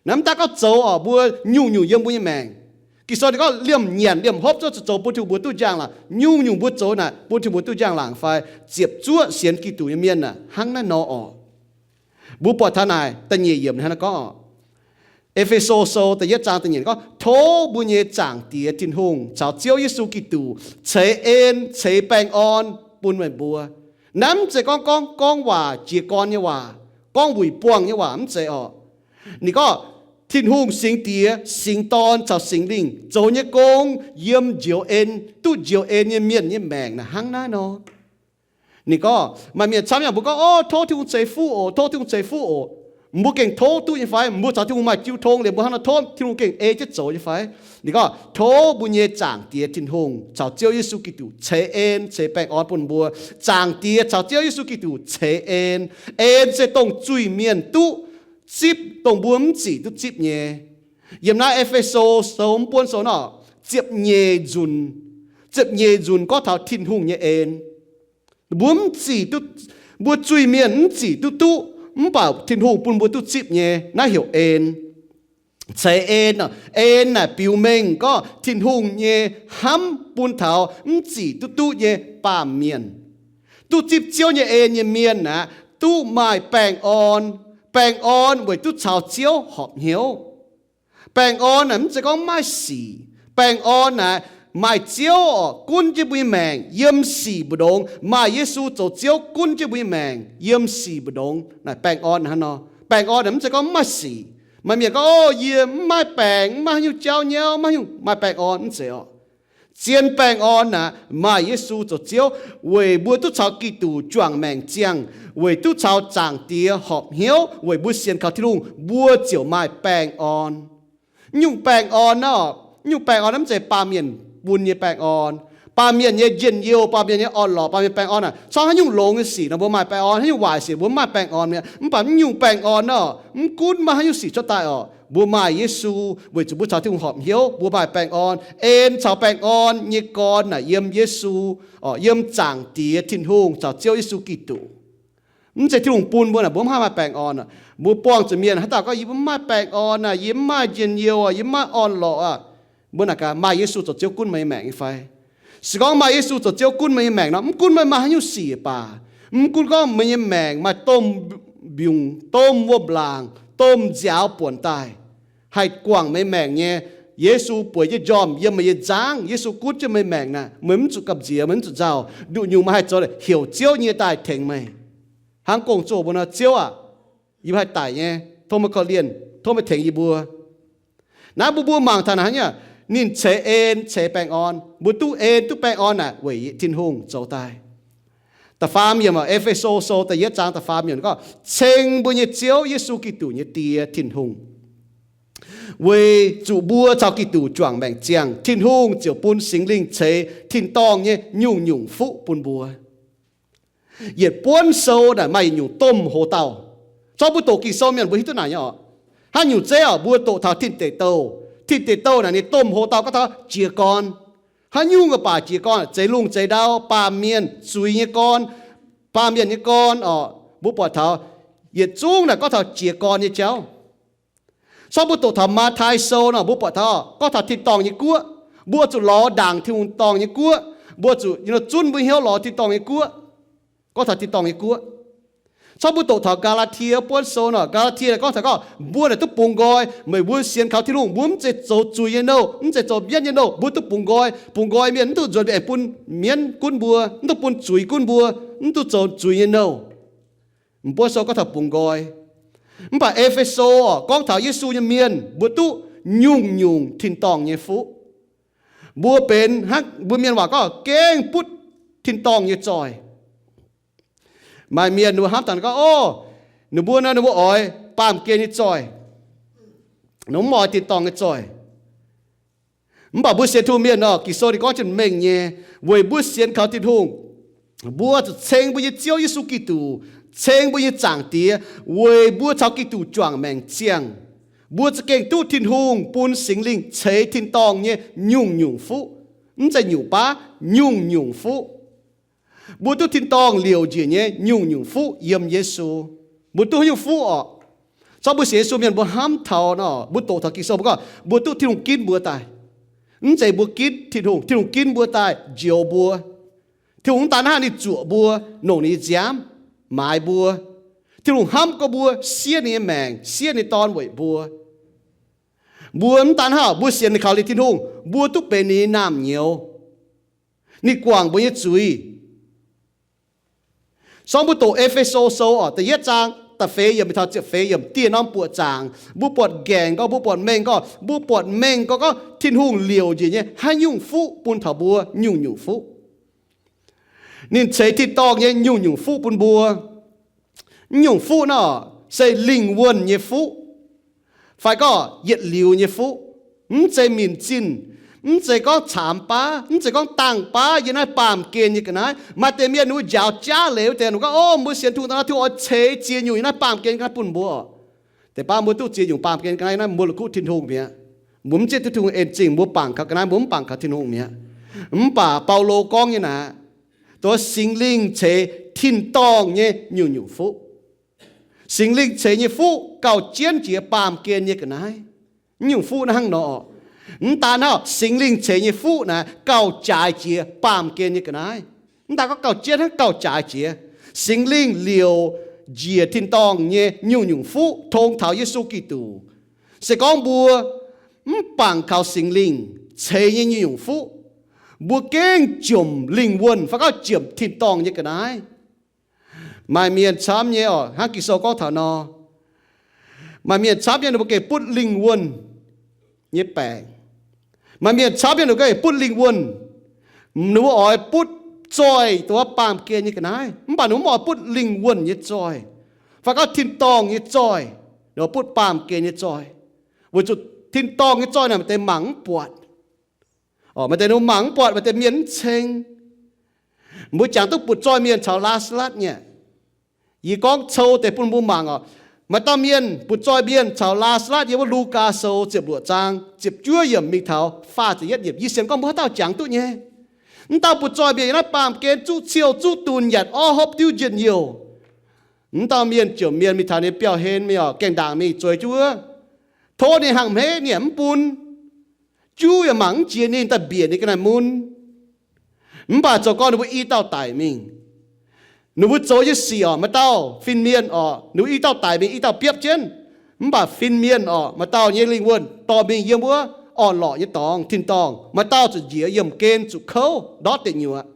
Naaiv mv daan gorngv zoux oc, mbuo nyungc-nyungc yiem mbuo nyei maengc. Ging-Sou ninh gorngv liemh nyanc liemh hopv zuqc zoux bun Tin-Hungh mbuo duqv njang-laangc. Nyungc-nyungc mbuo zoux naaic bun Tin-Hungh mbuo duqv njang-laangc fai? Ziepc zuoqv sienx Giduc nyei mienh naaic hnangv naaiv nor oc. Mbuo buatc taux naaic da'nyeic yiemc hnangv naaiv gorngv oc. E^fe^so Sou da'yietv zaang da'nyeic gorngv, tov mbuo nyei Zaangc Diex Tin-Hungh caux Ziouv Yesu Giduc ceix en ceix baengh orn bun meih mbuo. Naaiv mv zeiz gorngv gorngv gorngv waac jiez gorn nyei waac, gorngv wuic buangh nyei waac mv zeiz oc. Ninh gorngv Tin-Hungh Singx Diex, Singx Dorn caux Singx Lingh zoux nyei gong yiem njoux en, duqv njoux en nyei mienh nyei maengc naaic hnangv naaiv nor. Ninh gorngv maaih mienh camv yaac mbuo gorngv, o, tov Tin-Hungh ceix fuqv oc, tov Tin-Hungh ceix fuqv oc. Mbuo gengh tov duqv nyei fai? Mbuo caux Tin-Hungh maaih jiu tong liuz mbuo hnangv nor tov Tin-Hungh gengh ei jienv zoux nyei fai? Ninh gorngv tov mbuo nyei Zaangc Diex Tin-Hungh caux Ziouv Yesu Giduc ceix en ceix baengh orn bun mbuo. Zaangc Diex caux Ziouv Yesu Giduc ceix en. En se dongh zuiz-mienh duqv zipv, dongh mbuo mv zic duqv zipv nyei. Yiem naaiv E^fe^so Sou mv buonv sou nor, ziepc nyeic nzunc, ziepc nyeic nzunc gorngv taux Tin-Hungh nyei en. Mbuo mv zic duqv, mbuo zuiz-mienh mv zic duqv duqv, mv baac Tin-Hungh bun mbuo duqv zipv nyei, naaiv heuc en. Ceix en, en naaic biux mengh gorngv Tin-Hungh nyei hnamv bun taux mv zic duqv duqv nyei baamh mienh. Duqv zipv Ziouv nyei en nyei mienh aeqv, duqv maaih baengh orn. Baengh orn weic duqv caux Ziouv horpc hnyouv. Baengh orn naaic mv zeiz gorngv mv maaih sic. Baengh orn naaic maaih Ziouv orqc, gunv jienv mbuo nyei maengc yiem sic mbu'ndongx, maaih Yesu zoux Ziouv gunv jienv mbuo nyei maengc yiem sic mbu'ndongx. Naaic baengh orn hnangv nor. Baengh orn naaic mv zeiz gorngv mv maaih sic. Maaih mienh gorngv, O, yie mv maaih baengc, mv maaih haaix nyungc jauv nyauv, mv maaih haaix nyungc maaih baengh orn. Mv zeiz orqc. Zien baengh orn naaic maaih Yesu zoux Ziouv weic mbuo duqv caux Giduc juangc maengc ziangh, weic duqv caux Zaangc Diex horpc hnyouv, weic mbuo sienx kaux Tin-Hungh, mbuo ziouc maaih baengh orn. Mv nyungc baengh orn naaiv orqc, mv nyungc baengh orn naaiv mv zeiz baamh mienh bun nyei baengh orn. Baamh mienh nyei njien-youh, baamh mienh nyei orn-lorqc, baamh mienh baengh orn naaic, corc haaix nyungc longx nyei sic nor mbuo maaih baengh orn, haaix nyungc waaic sic mbuo mv maaih baengh orn mi'aqv. Mv baac mv nyungc baengh orn naaic, mv gunv maaih haaix nyungc sic cuotv daaih orqc, mbuo maaih Yesu, weic zuqc mbuo caux Tin-Hungh horpc hnyouv, mbuo maaih baengh orn. En caux baengh orn nyei gorn naaic yiem Yesu, orqc, yiem Zaangc Diex Tin-Hungh caux Ziouv Yesu Giduc. Mv zeiz Tin-Hungh bun mbuo naaic, mbuo mv haih maaih baengh orn aqv. Mbuo buangh zuqc mienh haaix dauh gorngv, Yie mv maaih baengh orn aqv, yie mv maaih njien-youh aqv, yie mv maaih orn-lorqc aqv. Mbuo naaic gaax, maaih Yesu zoux Ziouv gunv meih nyei maengc nyei fai? Se gorngv maaih Yesu zoux Ziouv gunv meih nyei maengc nor, mv gunv meih maaih haaix nyungc sic baac, mv gunv gorngv meih nyei maengc maaih domh mbiungc, domh wuom-laangc, domh nziaaux buonc daaih, haih guangc meih maengc nyei, Yesu bueix jienv njormh yiem meih nyei nzangv, Yesu gunv jienv meih maengc naaic, meih mv zuqc gamh nziex, meih mv zuqc nzauh. Nduqc nyungc meih haih zoux heuc Ziouv nyei daaih tengx meih. Hnangv Gong-Zoh mbuo nor, Ziouv aah, yie mbuo haih daic nyei, tov meih korv-lienh, tov meih tengx yie mbuo. Naaiv mbuo mbuo mangc taux naaic hnangv nyei, ninh ceix en ceix baengh orn. Mbuo duqv en duqv baengh orn naaic weic Tin-Hungh zoux daaih. Da'faam yiemc, E^fe^so Sou da'yietv zaang da'faam yiemc gorngv, Ceng mbuo nyei Ziouv Yesu Giduc nyei Die, Tin-Hungh, weic zuqc mbuo caux Giduc juangc maengc ziangh, Tin-Hungh ziouc bun Singx Lingh ceix tin-dorngh nyei nyungc-nyungc fuqv bun mbuo. Yietc buonv sou naaic maaih yietc nyungc domh hoc-dauh. Zorqv mbuo doqc Ging-Sou mienh mbuo hiuv duqv naaic nyei orqc. Haaix nyungc zeiv orqc, mbuo doqc taux Tin Deic Douh. Tin Deic Douh naaic ninh domh hoc-dauh gorngv taux jiez gorn. Haaix nyungc baac jiez gorn, zeix lungh zeix ndau, baamh mienh zuiz nyei gorn, baamh mienh nyei gorn orqc, mbuo buatc taux yietc zungv naaic gorngv taux jiez gorn nyei jauv. Corc mbuo doqc taux Matv^tai Sou nor, mbuo buatc taux gorngv taux tin-dorngh nyei guoqv. Mbuo zuqc lorz ndaangc Tin-Hungh dorngh nyei guoqv. Mbuo zuqc zunv mbuo hnyouv lorz tin-dorngh nyei guoqv, gorngv taux tin-dorngh nyei guoqv. Corc mbuo doqc taux Gaa^laa^tie buonv sou nor, Gaa^laa^tie gorngv taux gorngv mbuo naaic duqv bungx nqoi. Meih mbuo sienx kaux Tin-Hungh, mbuo mv zeiz zoux zuiz nyei nouh, mv zeiz zoux mienv nyei nouh, mbuo duqv bungx nqoi. Bungx nqoi mienh mv duqv nzuonx mbaengx bun mienv gunv mbuo, mv duqv bun zuiz gunv mbuo, mv duqv zoux zuiz nyei nouh. M'buo sou gorngv taux bungx nqoi. Mv baac E^fe^so orqc, gorngv taux Yesu nyei mienh, mbuo duqv nyungc-nyungc tin-dorngh nyei fuqv. Mbuo benx hnangv mbuo mienh waac gorngv gengh butv tin-dorngh nyei zoih. Maaih mienh ninh mbuo hnamv taux gorngv, O, ninh mbuo nor ninh mbuo oix baamh gen nyei zoih, ninh mbuo mv oix tin-dorngh nyei zoih. Mv baac mbuo sienx Tin-Hungh mienh nor, Ging-Sou ninh gorngv jienv mengh nyei, weic mbuo sienx kaux Tin-Hungh, mbuo zuqc ceng mbuo nyei Ziouv Yesu Giduc, ceng mbuo nyei Zaangc Diex, weic mbuo caux Giduc juangc maengc ziangh, mbuo za'gengh duqv Tin-Hungh bun Singx Lingh ceix tin-dorngh nyei nyungc-nyungc fuqv. Mv zeiz nyungc baav, nyungc-nyungc fuqv. Mbuo duqv tin-dorngh liouc njiec nyei nyungc-nyungc fuqv yiem Yesu. Mbuo duqv haaix nyungc fuqv orqc? Corc mbuo sienx Yesu mienh mbuo hnamv taux nor, mbuo doqc taux Ging-Sou mbuo gorngv mbuo duqv Tin-Hungh ginv mbuo daaih. Mv zeiz mbuo ginv Tin-Hungh, Tin-Hungh ginv mbuo daaih njoux mbuo. Tin-Hungh mv daan hnangv ninh zuoqc mbuo, nongc ninh nyei nziaamv maaiz mbuo. Tin-Hungh hnamv gorngv mbuo siev ninh nyei maengc, siev ninh nyei Dorn weic mbuo. Mbuo mv daan hnangv mbuo sienx kaux liuz Tin-Hungh, mbuo duqv benx ninh nyei naamh nyouz. Ninh guangc mbuo nyei zuiz. Sorng mbuo doqc E^fe^so Sou orqc, da'yietv zaang da'feix yiemc taux ziepc feix yiemc dieh norm buoqc zaangc, mbuo buatc nqaengc gorngv, mbuo buatc mengh gorngv, mbuo buatc mengh gorngv, gorngv Tin-Hungh liouc njiec nyei haaix nyungc fuqv bun taux mbuo, nyungc-nyungc fuqv. Ninh ceix tin-dorngh nyei nyungc-nyungc fuqv bun mbuo. Mv nyungc fuqv nor se lingh wuonh nyei fuqv, fai gorngv yietc liuz nyei fuqv. Mv zeiz minc zinh, mv zeiz gorngv caamx baav, mv zeiz gorngv dangh baav yiem naaiv baamh gen nyei ga'naaiv. Maaih deix mienh wuov njaaux jaav leiz wuov deix gorngv, O, mbuo sienx Tin-Hungh daaih nor, Tin-Hungh oix ceix ziex nyungc yiem naaiv baamh gen ga'naaiv bun mbuo. Deix baav mbuo duqv ziex nyungc baamh gen ga'naaiv naaiv, mbuo la'kuqv Tin-Hungh mi'aqv. Mbuo mv zieqv duqv Tin-Hungh en zingh, mbuo bangc kaux ga'naaiv, mbuo mv bangc kaux Tin-Hungh mi'aqv. Mv baac Baulo gorngv nyei naaic, dongh Singx Lingh ceix tin-dorngh nyei nyungc-nyungc fuqv. Singx Lingh ceix nyei fuqv gauh jienv jiex baamh gen nyei ga'naaiv. Mv nyungc fuqv naaiv hnangv nor. Mv daan hnangv, Singx Lingh ceix nyei fuqv naaic gauh jaaix jiex baamh gen nyei ga'naaiv. Mv daaih gorngv gauh jienv hnangv gauh jaaix jiex. Singx Lingh liouc njiec tin-dorngh nyei nyungc-nyungc fuqv tong taux Yesu Giduc. Se gorngv mbuo mv bangc kaux Singx Lingh ceix nyei nyungc-nyungc fuqv, mbuo gengh jomc lingh wuonh fai gorngv jomc tin-dorngh nyei ga'naaiv. Maaih mienh camv nyei oc, hnangv Ging-Sou gorngv taux nor, maaih mienh camv nyei ninh mbuo gengh butv lingh wuonh nyei baengc. Maaih mienh camv nyei ninh mbuo gengh butv lingh wuonh, ninh mbuo oix butv zoih dongh wuov baamh gen nyei ga'naaiv, mv baac ninh mbuo mv oix butv lingh wuonh nyei zoih, fai gorngv tin-dorngh nyei zoih, ninh mbuo butv baamh gen nyei zoih. Weic zuqc tin-dorngh nyei zoih naaic maaih deix mangc mv buatc. Maaih deix ninh mbuo mangc mv buatc, maaih deix mienh mv ceng. Mbuo jangx duqv butv zoih mienh caux Laa^saa^latv nyei. Yie gorngv cou deix bun mbuo mangc oc. Maaih dauh mienh butv zoih mienh caux Laa^saa^latv yiem wuov Lugaa Sou ziepc luoqc zaang ziepc juov yiemc mingh taux faah ziepc yietv yiemc. Yie sienx gorngv mbuo haaix dauh jangx duqv nyei. Mv dauh butv zoih mienh yiem naaiv baamh gen zuqv ciou zuqv dunh nyanc orv hopv diuv njien-youh. Mv dauh mienh ziouc mienh mingh taux ninh biauv-hlen mingh oc, gaengh ndaangc mingh zueiz jienv wuov, tov ninh hnangv hmeiv nyanc mv bun. Juv yaac mangc mv jiex ninh, daaih mbiec ninh ga'naaiv mun. Mv baac zoux gorngv ninh mbuo i dauh daic mingh, ninh mbuo zoux nyei sic oc, maaih dauh fin-mienh oc, ninh mbuo i dauh daic mingh, i dauh biopv jienv. Mv baac fin-mienh oc, maaih dauh nyei lingh wuonh dorh mingh yiem wuov orn-lorqc nyei dorngx, tin-dorngh. Maaih dauh zuqc njiec yiemh gen zuqc kouv ndortv deic nyuoqc.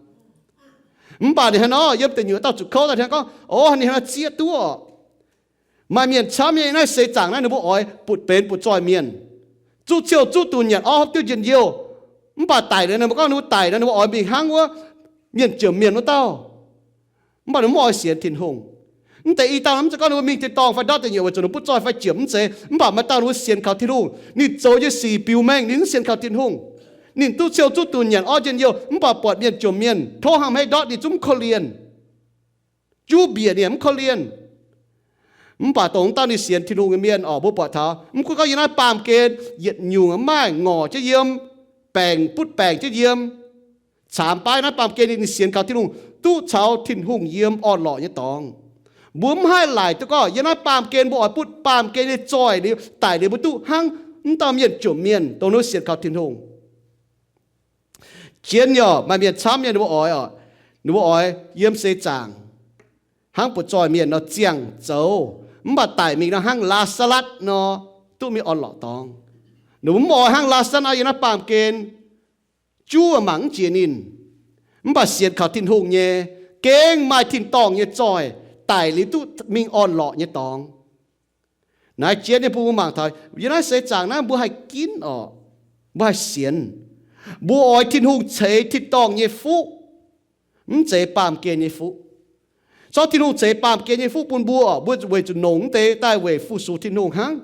Mv baac ninh hnangv nor yiem deic nyuoqc dauh zuqc kouv daaih, ninh gorngv, o, ninh hnangv nor zieqv duqv oc. Maaih mienh camv nyei naaiv seix zaangc naaiv ninh mbuo oix butv benx butv zoih mienh, zuqv ciou zuqv dunh nyanc orv hopv diuv njien-youh. Mv baac daic liuz, ninh mbuo gorngv ninh mbuo daic nor, ninh mbuo oix mingh hnangv wuov mienh jomc mienh wuov dauh. Mv baac ninh mbuo mv oix sienx Tin-Hungh. Mv deix i dauh mv zeiz gorngv ninh mbuo mingh tin-dorngh fai ndortv deic nyuoqc weic zuqc ninh mbuo butv zoih fai jomc, mv zeiz. Mv baac maaih dauh ninh mbuo sienx kaux Tin-Hungh, ninh zoux nyei sic biux mengh ninh mv sienx kaux Tin-Hungh. Ninh duqv ciou zuqv dunh nyanc orv njien-youh, mv baac buatc mienh jomc mienh tov hnangv hmeiv ndortv ninh zungv mv korv-lienh. Juv mbiec ninh mv korv-lienh. Mv baac dongh wuov dauh ninh sienx Tin-Hungh nyei mienh oc, mbuo buatc taux mv gunv gorngv yiem naaiv baamh gen yietc nyungc maaih ngorc jienv yiem, baengc butv baengc jienv yiem, caamx baav naaiv baamh gen ninh sienx kaux Tin-Hungh, duqv caux Tin-Hungh yiem orn-lorqc nyei dorngx. Mbuo mv haih laaic duqv gorngv yiem naaiv baamh gen mbuo oix butv baamh gen nyei zoih liuz daic liuz mbuo duqv hnangv mv dauh mienh jomc mienh dongh ninh sienx kaux Tin-Hungh. Jienv nyei oc, maaih mienh camv nyei ninh mbuo oix oc, ninh mbuo oix yiem seix zaangc hnangv butv zoih mienh nor ziangh zoux, mv baac daic mingh nor hnangv Laa^saa^latv nor duqv mingh orn-lorqc dorngx. Ninh mbuo mv oix hnangv Laa^saa^latv nor yiem naaiv baamh gen, juv mangc mv jiex ninh, mv baac sienx kaux Tin-Hungh nyei, gengh maaih tin-dorngh nyei zoih, daic liuz duqv mingh orn-lorqc nyei dorngx. Naaiv jienv nyei bun mbuo mangc taux yiem naaiv seix zaangc naaiv mbuo haih ginv oc, mbuo haih sienx. Mbuo oix Tin-Hungh ceix tin-dorngh nyei fuqv, mv zeiz baamh gen nyei fuqv. Zorqv Tin-Hungh ceix baamh gen nyei fuqv bun mbuo oc, mbuo weic zuqc nongc mv deix daaih weic fu-sux Tin-Hungh hnangv.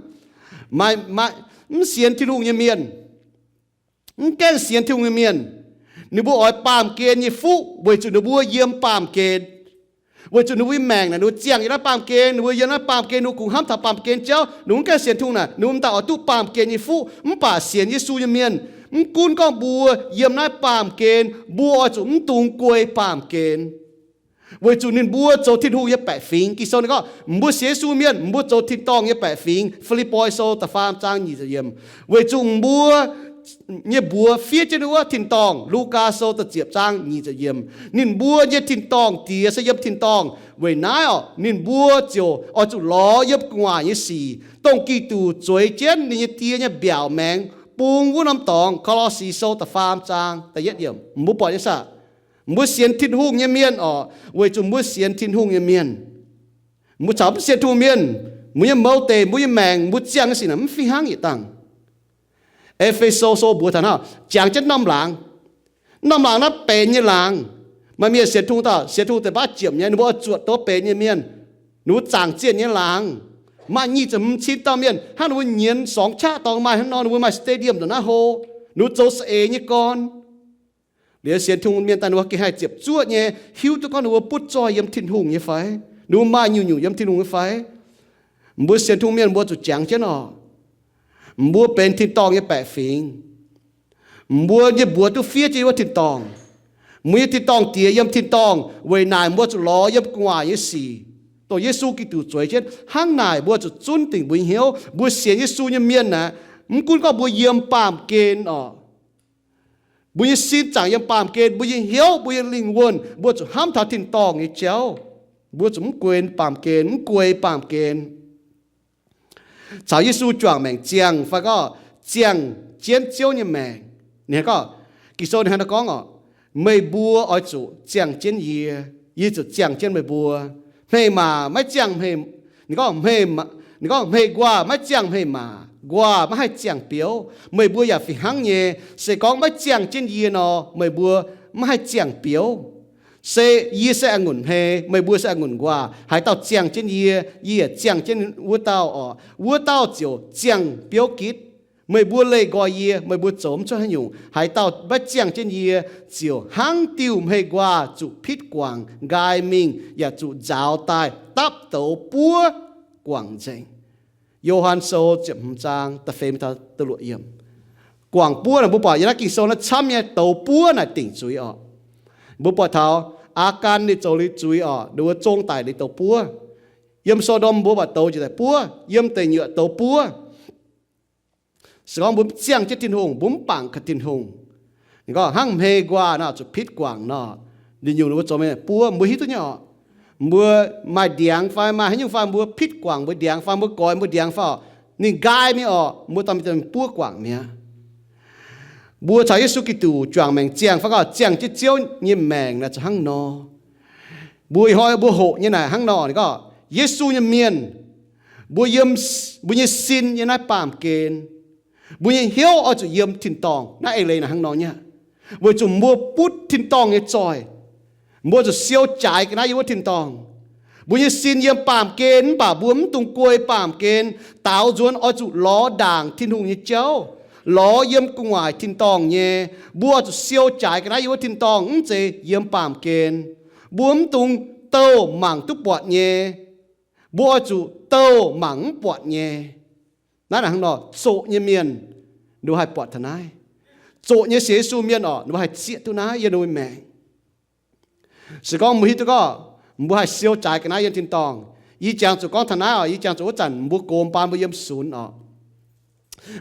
Maaih, maaih mv sienx Tin-Hungh nyei mienh, mv gaengh sienx Tin-Hungh nyei mienh, ninh mbuo oix baamh gen nyei fuqv weic zuqc ninh mbuo yiem baamh gen. Weic zuqc ninh mbuo nyei maengc naaic ninh mbuo ziangh yiem naaiv baamh gen, ninh mbuo yiem naaiv baamh gen, ninh mbuo kungx hnamv taux baamh gen jauv, ninh mbuo mv gaengh sienx Tin-Hungh naaic, ninh mbuo mv daaih oix duqv baamh gen nyei fuqv. Mv baac sienx Yesu nyei mienh, mv gunv gorngv mbuo yiem naaiv baamh gen, mbuo oix zuqc mv dungx guei baamh gen. Weic zuqc ninh mbuo zoux Tin-Hungh nyei baeqc fingx. Ging-Sou ninh gorngv, mbuo sienx Yesu mienh, mbuo zoux tin-dorngh nyei baeqc fingx. Fi^lipv^poi Sou da'faam zaang nyic ziepc yiemc. Weic zuqc mbuo nyei mbuox fiev jienv wuov tin-dorngh. Lugaa Sou da'ziepc zaang nyic ziepc yiemc. Ninh mbuo nyei tin-dorngh Diex se yiem tin-dorngh. Weic naaiv oc, ninh mbuo ziouc oix zuqc lorz yiem gu'nguaaic nyei sic, dongh Giduc zueiz jienv ninh nyei Die nyei mbiaauc maengx bung wuov norm dorngx. Ko^lo^si Sou da'faam zaang da'yietv yiemc. Mbuo buatc nyei saah? Mbuo sienx Tin-Hungh nyei mienh oc, weic zuqc mbuo sienx Tin-Hungh nyei mienh. Mbuo caux mv sienx Tin-Hungh mienh, mbuo nyei mouz deic, mbuo nyei maengc, mbuo ziangh nyei sic naaic mv fih hnangv yietc dangh. E^fe^so Sou mbuox taux naaiv, jangx jienv norm laangz. Norm laangz naaiv benx nyei laangz. Maaih mienh sienx Tin-Hungh dauh, sienx Tin-Hungh deix baav ziepc nyei, ninh mbuo oix zuotc dongh benx nyei mienh. Ninh mbuo zaangc zienh nyei laangz. Maaih nyic ziepc hmz cin dauh mienh hnangv ninh mbuo nyienz sorngx qaqv dorngx maaih hnangv nor, ninh mbuo maaih stadium ndongc naaiv hlo. Ninh mbuo zoux saeng-eix nyei gorn. Liuz sienx Tin-Hungh mienh daaih ninh mbuo gengh haih ziepc zuoqv nyei hiuv duqv gorngv ninh mbuo butv zoih yiem Tin-Hungh nyei fai, ninh mbuo maaih nyungc-nyungc yiem Tin-Hungh nyei fai. Mbuo sienx Tin-Hungh mienh mbuo zuqc jangx jienv oc. Mbuo benx tin-dorngh nyei baeqc fingx. Mbuo nyei mbuox duqv fiev jienv wuov tin-dorngh. Mbuo nyei tin-dorngh Diex yiem tin-dorngh, weic naaic mbuo zuqc lorz yiem gu'nguaaic nyei sic, dongh Yesu Giduc zueiz jienv. Hnangv naaic mbuo zuqc zunv dingc mbuo nyei hnyouv. Mbuo sienx Yesu nyei mienh aeqv, mv gunv gorngv mbuo yiem baamh gen oc, Mbuo nyei sin zaangc yiem baamh gen, mbuo nyei hnyouv, mbuo nyei lingh wuonh, mbuo zuqc hnamv taux tin-dorngh nyei jauv. Mbuo zuqc mv guei baamh gen, mv guei baamh gen. Caux Yesu juangc maengc ziangh fai gorngv ziangh jienv Ziouv nyei maengc. Ninh gorngv, Ging-Sou ninh hnangv naaiv gorngv oc, meih mbuo oix zuqc ziangh jienv yie, yie zuqc ziangh jienv meih mbuo. Hmei maac maiv ziangh hmei, ninh gorngv hmei, ninh gorngv hmei nquaah maiv ziangh hmei maac, nquaah maiv haih ziangh biouv. Meih mbuo yaac fih hnangv nyei, se gorngv maiv ziangh jienv yie nor, meih mbuo maiv haih ziangh biouv. Se yie se a'ngunc hmei, meih mbuo se a'ngunc nquaah. Haaix dauh ziangh jienv yie, yie yaac ziangh jienv wuov dauh oc. Wuov dauh ziouc ziangh biouv gitv. Meih mbuo leih nqoi yie, meih mbuo zoux mv cuotv haaix nyungc. Haaix dauh maiv ziangh jienv yie, ziouc hnangv diuh hmei nquaah zuqc pitv guangc nqaai mingh, yaac zuqc nzaaux daaih dapv douz buov guangc nzengc. Yo^han Sou ziepc hmz zaang da'feix mingh taux da'luoqc yiemc. Guangc buov naaic mbuo buatc yiem naaiv Ging-Sou naaiv camv nyei douz buov naaic dingc zuiz oc. Mbuo buatc taux Aagaan ninh zoux liuz zuiz oc, ninh mbuo zong daic liuz douz buov. Yiem So^ndom mbuo buatc douz njiec daaih buov, yiem deic nyuoqc douz buov. Se gorngv mbuo mv ziangh jienv Tin-Hungh, mbuo mv bangc gaax Tin-Hungh, ninh gorngv hnangv hmei nquaah nor zuqc pitv guangc nor, ninh nyungc ninh mbuo zoux mingh buov, mbuo hiuv duqv nyei oc. Mbuo maaih ndiangx fai maaih haaix nyungc fai mbuo pitv guangc mbuo ndiangx fai mbuo goix mbuo ndiangx fai oc, ninh nqaai mingh oc, mbuo dorh mingh buov guangc mi'aqv. Mbuo caux Yesu Giduc juangc maengc ziangh fai gorngv ziangh jienv Ziouv nyei maengc naaic zuqc hnangv nor. Mbuo ih hnoi mbuo hoqc nyei naaic hnangv nor, ninh gorngv Yesu nyei mienh, mbuo yiem, mbuo nyei sin yiem naaiv baamh gen. Mbuo nyei hnyouv oix zuqc yiem tin-dorngh. Naaiv eix leiz naaic hnangv nor nyei aqv. Weic zuqc mbuo butv tin-dorngh nyei zoih, mbuo zuqc siou jaaix ga'naaiv yiem wuov tin-dorngh. Mbuo nyei sin yiem baamh gen mv baac mbuo mv dungx guei baamh gen. Daaux nzuonx oix zuqc lorz ndaangc Tin-Hungh nyei jauv, lorz yiem gu'nguaaic tin-dorngh nyei. Mbuo oix zuqc siou jaaix ga'naaiv yiem wuov tin-dorngh, mv zeiz yiem baamh gen. Mbuo mv dungx douh mangc duqv buatc nyei. Mbuo oix zuqc douh mangc mv buatc nyei. Naaiv naaic hnangv nor, zoqc nyei mienh ninh mbuo haih buatc taux naaiv. Zoqc nyei sienx Yesu mienh oc, ninh mbuo haih zieqv duqv naaiv yiem ninh mbuo maengc. Se gorngv mbuo hiuv duqv gorngv mbuo haih siou jaaix ga'naaiv yiem tin-dorngh, yie jangx zuqc gorngv taux naaiv oc, yie jangx zuqc wuov zanc mbuo gox baan mbuo yiem sunx oc.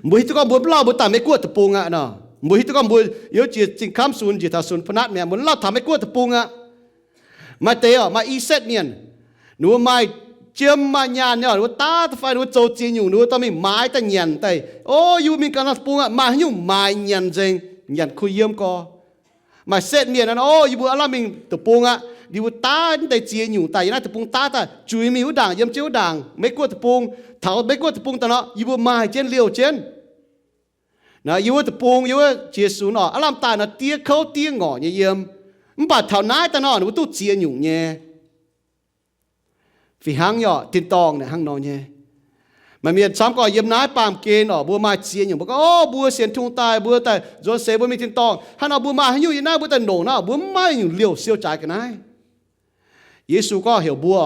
Mbuo hiuv duqv gorngv mbuo mv lauh mbuo daaih Meiv-Guoqv deic-bung aqv nor. Mbuo hiuv duqv gorngv mbuo yiem jiex Zingh Kamv Sunx njiec taux Sunx Pa'natv mi'aqv, mbuo mv lauh taux Meiv-Guoqv deic-bung aqv. Maaih deix oc, maaih I Z mienh, ninh mbuo maaih jiem maaih nyaanh nyei oc, ninh mbuo daav da'fai ninh mbuo zoux ziex nyungc, ninh mbuo dorh mingh maaiz daaih nyanc daaih. O, yie mbuo mingh ganh norm deic-bung aqv, maaih haaix nyungc maaiz nyanc nzengc, nyanc kuh yiem gorx. Maaih setv mienh nor, o, yie mbuo aav lamh mingh deic-bung aqv, yie mbuo daav deix ziex nyungc daaih yiem naaiv deic-bung daav daaih, juix mingh wuov ndaangc, yiem jienv wuov ndaangc, Meiv-Guoqv deic-bung. Taux Meiv-Guoqv deic-bung daaih nor, yie mbuo maaih jienv liouh jienv. Naaiv yie wuov deic-bung, yie wuov jiex sunx oc, aav lamh daaih nor diev kouv diev ngorc nyei yiem. Mv baac taux naaiv daaih nor, ninh mbuo duqv ziex nyungc nyei. Fih hnangv nyei oc, tin-dorngh naaic hnangv nor nyei. Maaih mienh camv gorx yiem naaiv baamh gen oc, mbuo maaih ziex nyungc, mbuo gorngv, o, mbuo sienx Tin-Hungh daaih, mbuo daaih nzuonx seix mbuo mingh tin-dorngh. Hnangv nor mbuo maaih haaix nyungc yiem naaiv mbuo daaih longc nor, mbuo mv maaih nyungc liouh siou jaaix ga'naaiv. Yesu gorngv heuc mbuo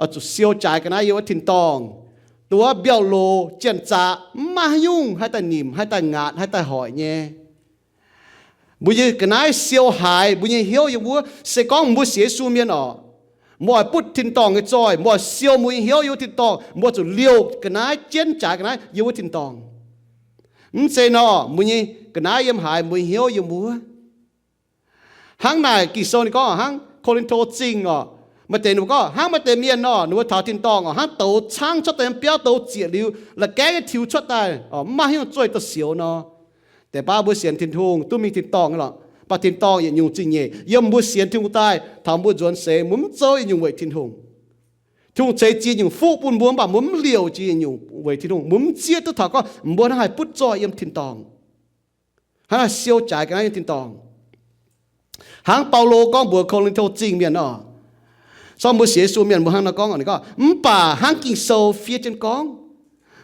oix zuqc siou jaaix ga'naaiv yiem wuov tin-dorngh. Duqv mbiauh loz, janx-zaqc, mv maaih haaix nyungc haih daaih nimc, haih daaih ngaatc, haih daaih hoic nyei. Mbuo nyei ga'naaiv siou haiz mbuo nyei hnyouv yiem wuov. Se gorngv mbuo sienx Yesu mienh oc, mbuo oix butv tin-dorngh nyei zoih, mbuo oix siou mbuo nyei hnyouv yiem wuov tin-dorngh, mbuo zuqc liouh ga'naaiv, jienv jaaix ga'naaiv yiem wuov tin-dorngh. Mv zeiz nor, mbuo nyei ga'naaiv yiem haaix, mbuo nyei hnyouv yiem wuov. Hnangv naaic Ging-Sou ninh gorngv hnangv Ko^lin^to Zingh oc, maaih deix ninh mbuo gorngv hnangv maaih deix mienh nor, ninh mbuo taux tin-dorngh oc, hnangv douz caangv cuotv daaih yiem biauv, douz zieqc liuz la'gaengv nyei tiux cuotv daaih oc, mv maaih haaix nyungc zuov duqv siou nor. Deix baav mbuo sienx Tin-Hungh duqv mingh tin-dorngh nyei lorqc, mv baac tin-dorngh yietc nyungc zingh nyeic yiem mbuo sienx Tin-Hungh daaih. Taux mbuo nzuonx seix mbuo mv zoux yietc nyungc weic Tin-Hungh. Tin-Hungh ceix ziex nyungc fuqv bun mbuo mv baac mbuo mv liouh ziex nyungc weic Tin-Hungh, mbuo mv zieqv duqv taux gorngv mbuo hnangv haih butv zoih yiem tin-dorngh, hnangv haih siou jaaix ga'naaiv yiem tin-dorngh. Hnangv Baulo gorngv mbuox Ko^lin^to Zingh mienh oc, sorng mbuo sienx Yesu mienh mbuo hnangv nor gorngv, ninh gorngv, mv baac hnangv Ging-Sou fiev jienv gorngv,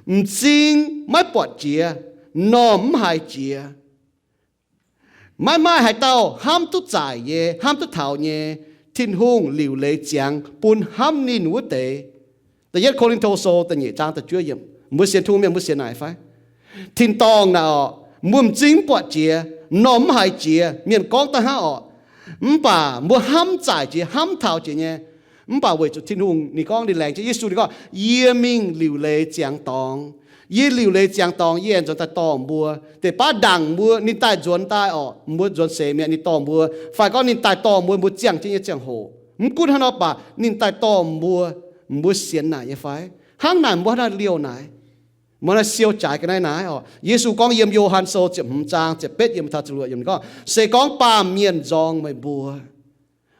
m'zing maiv buatc jiex, m'normh mv haiz jiex, maiv maaih haaix dauh hnamv duqv zaaic nyei, hnamv duqv taux nyei, Tin-Hungh liuc leiz ziangx bun hnamv ninh wuov deix. Da'yietv Ko^lin^to Sou da'nyeic zaang da'juov yiemc. Mbuo sienx Tin-Hungh mienh mbuo sienx naaic fai? Tin-dorngh naaic oc, mbuo m'zing mv buatc jiex, m'normh mv haiz jiex, mienh gorngv daaih hnangv oc. Mv baac mbuo hnamv zaaic jiex, hnamv taux jiex nyei. Mv baac weic zuqc Tin-Hungh ninh gorngv ninh laengz jienv Yesu, ninh gorngv, yie mingh liuc leiz ziangx dorngx. Yie liuc leiz ziangx dorngx, yie aengx nzuonx daaih dorh mbuo. Deix baav ndaangc mbuo, ninh daaih nzuonx daaih orqc, mbuo nzuonx seix mi'aqv, ninh dorh mbuo, fai gorngv ninh daaih dorh mbuo, mbuo ziangh jienv nyei ziangh hoc. Mv gunv hnangv nor baac ninh daaih dorh mbuo, mbuo sienx naaic nyei fai? Hnangv naaic mbuo hnangv naaiv liouh naaic, mbuo hnangv naaiv siou jaaix ga'naaiv naaiv orqc. Yesu gorngv yiem Yo^han Sou ziepc hmz zaang ziepc betv yiemc taux ziepc luoqc yiemc gorngv, se gorngv baamh mienh nzorng meih mbuo,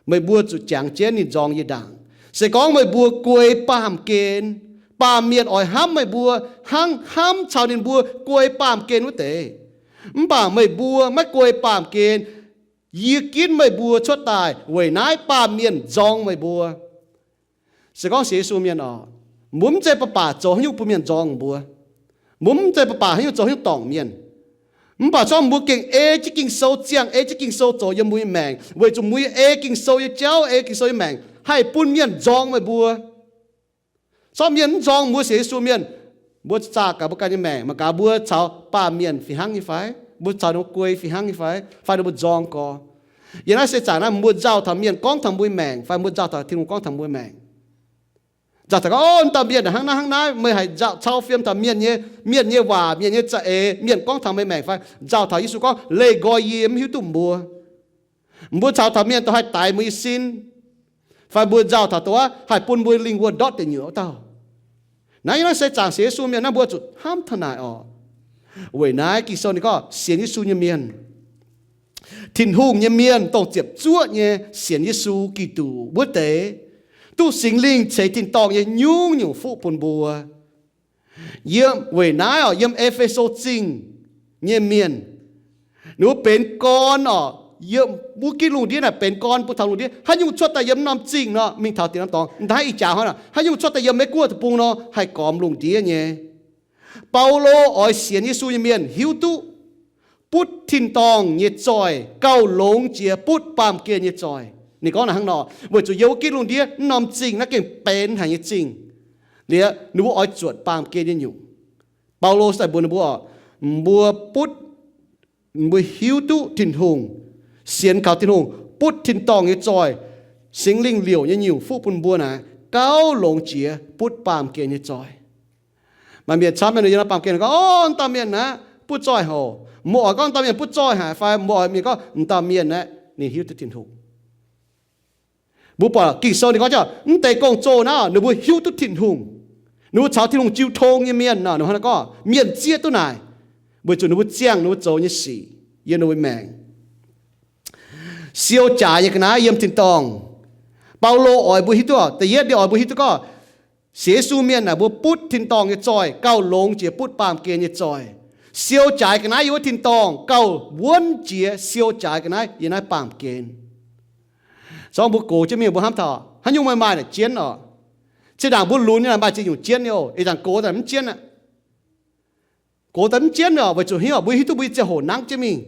meih mbuo zuqc jangx jienv ninh nzorng yie ndaangc. Se gorngv meih mbuo guei baamh gen, baamh mienh oix hnamv meih mbuo hnangv hnamv caux ninh mbuo guei baamh gen wuov deix. Mv baac meih mbuo maiv guei baamh gen, yie ginv meih mbuo cuotv daaih, weic naaiv baamh mienh nzorng meih mbuo. Se gorngv sienx Yesu mienh orqc, mbuo mv zeiz baac baac zoux haaix nyungc bun mienh nzorng mbuo. Mbuo mv zeiz baac baac haaix nyungc zoux haaix nyungc dorngc mienh. Mv baac zorqv mbuo gengh ei jienv Ging-Sou, ziangh ei jienv Ging-Sou zoux yiem mbuo nyei maengc, weic zuqc mbuo nyei ei Ging-Sou nyei jauv, ei Ging-Sou nyei maengc haih bun mienh nzorng meih mbuo. Zorqv mienh mv nzorng mbuo sienx Yesu mienh, mbuo zaah gaax mbuo ganh nyei maengc mangc gaax mbuo caux baamh mienh fih hnangv nyei fai? Mbuo caux ninh mbuo guei fih hnangv nyei fai? Fai ninh mbuo nzorng gorx? Yiem naaiv seix zaangc naaiv mbuo nzauh taux mienh gorngv taux mbuo nyei maengc fai mbuo nzauh taux Tin-Hungh gorngv taux mbuo nyei maengc? Nzauh taux gorngv, o, dauh mienh hnangv naaiv hnangv naaiv, meih haiz nzauh cau fiem taux mienh nyei, mienh nyei waac, mienh nyei za'eix, mienh gorngv taux meih maengc fai? Nzauh taux Yesu gorngv, leih nqoi yie mv hiuv duqv mbuo. Mbuo caux taux mienh dongh haih daix mbuo nyei sin, fai mbuo nzauh taux dongh haih bun mbuo lingh wuonh ndortv deic nyuoqc wuov dauh. Naaiv yiem naaiv seix zaangc sienx Yesu mienh naaiv mbuo zuqc hnamv taux naaic orqc. Weic naaiv Ging-Sou ninh gorngv sienx Yesu nyei mienh, Tin-Hungh nyei mienh dongh ziepc zuoqv nyei sienx Yesu Giduc wuov deix, duqv Singx Lingh ceix tin-dorngh nyei nyungc-nyungc fuqv bun mbuo. Yiem weic naaiv orqc, yiem E^fe^so Zingh nyei mienh, ninh mbuo benx gorn orqc, yiem wuov gitv lungh ndiev naaic benx gorn bun taux lungh ndiev. Haaix nyungc cuotv daaih yiem norm zingh nor, mingh taux diex norm dorngx, m'daaih i jaax hnoi, haaix nyungc cuotv daaih yiem Meiv-Guoqv deic-bung nor, haih gormx lungh ndiev nyei. Baulo oix sienx Yesu nyei mienh hiuv duqv butv tin-dorngh nyei zoih gauh longx jiex butv baamh gen nyei zoih. Ninh gorngv naaic hnangv nor, weic zuqc yiem wuov gitv lungh ndiev norm zingh naaiv gengh benx haic nyei zingh. Liuz ninh mbuo oix zuotc baamh gen nyei nyungc. Baulo daaih mbuox ninh mbuo, mbuo butv, mbuo hiuv duqv Tin-Hungh, sienx kaux Tin-Hungh butv tin-dorngh nyei zoih, Singx Lingh liouc nyei nyungc fuqv bun mbuo naaic, gauh longx jiex butv baamh gen nyei zoih. Maaih mienh camv mienh yiem naaiv baamh gen gorngv, o, m'dauh mienh naaiv butv zoih haic. Mbuo oix gorngv m'dauh mienh butv zoih haic fai mbuo oix mienh gorngv m'dauh mienh naaiv ninh hiuv duqv Tin-Hungh. Mbuo buatc Ging-Sou ninh gorngv jauv, mv deix gong-zoh naaiv ninh mbuo hiuv duqv Tin-Hungh. Ninh mbuo caux Tin-Hungh jiu tong nyei mienh nor, ninh mbuo hnangv naaiv gorngv mienh zieqv duqv naaic, weic zuqc ninh mbuo ziangh ninh mbuo zoux nyei sic yiem ninh mbuo maengc. Siou jaaix nyei ga'naaiv yiem tin-dorngh. Baulo oix mbuo hiuv duqv, da'yietv ninh oix mbuo hiuv duqv gorngv sienx Yesu mienh naaic mbuo butv tin-dorngh nyei zoih gauh longx jiex butv baamh gen nyei zoih. Siou jaaix ga'naaiv yiem wuov tin-dorngh gauh wuonv jiex siou jaaix ga'naaiv yiem naaiv baamh gen. Zorngv mbuo gox jienv mingh mbuo hnamv taux haaix nyungc maaih maaih naaic jienv orqc. Zinh ndaangc mbuo lunx nyei naaic maaih ziex nyungc jienv nyei oc. Ih zanc gox daaih mv jienv aqv. Gox daaih mv jienv orqc, weic zuqc haaix nyungc, mbuo hiuv duqv mbuo nyei ziangh hoc nangv jienv mingh.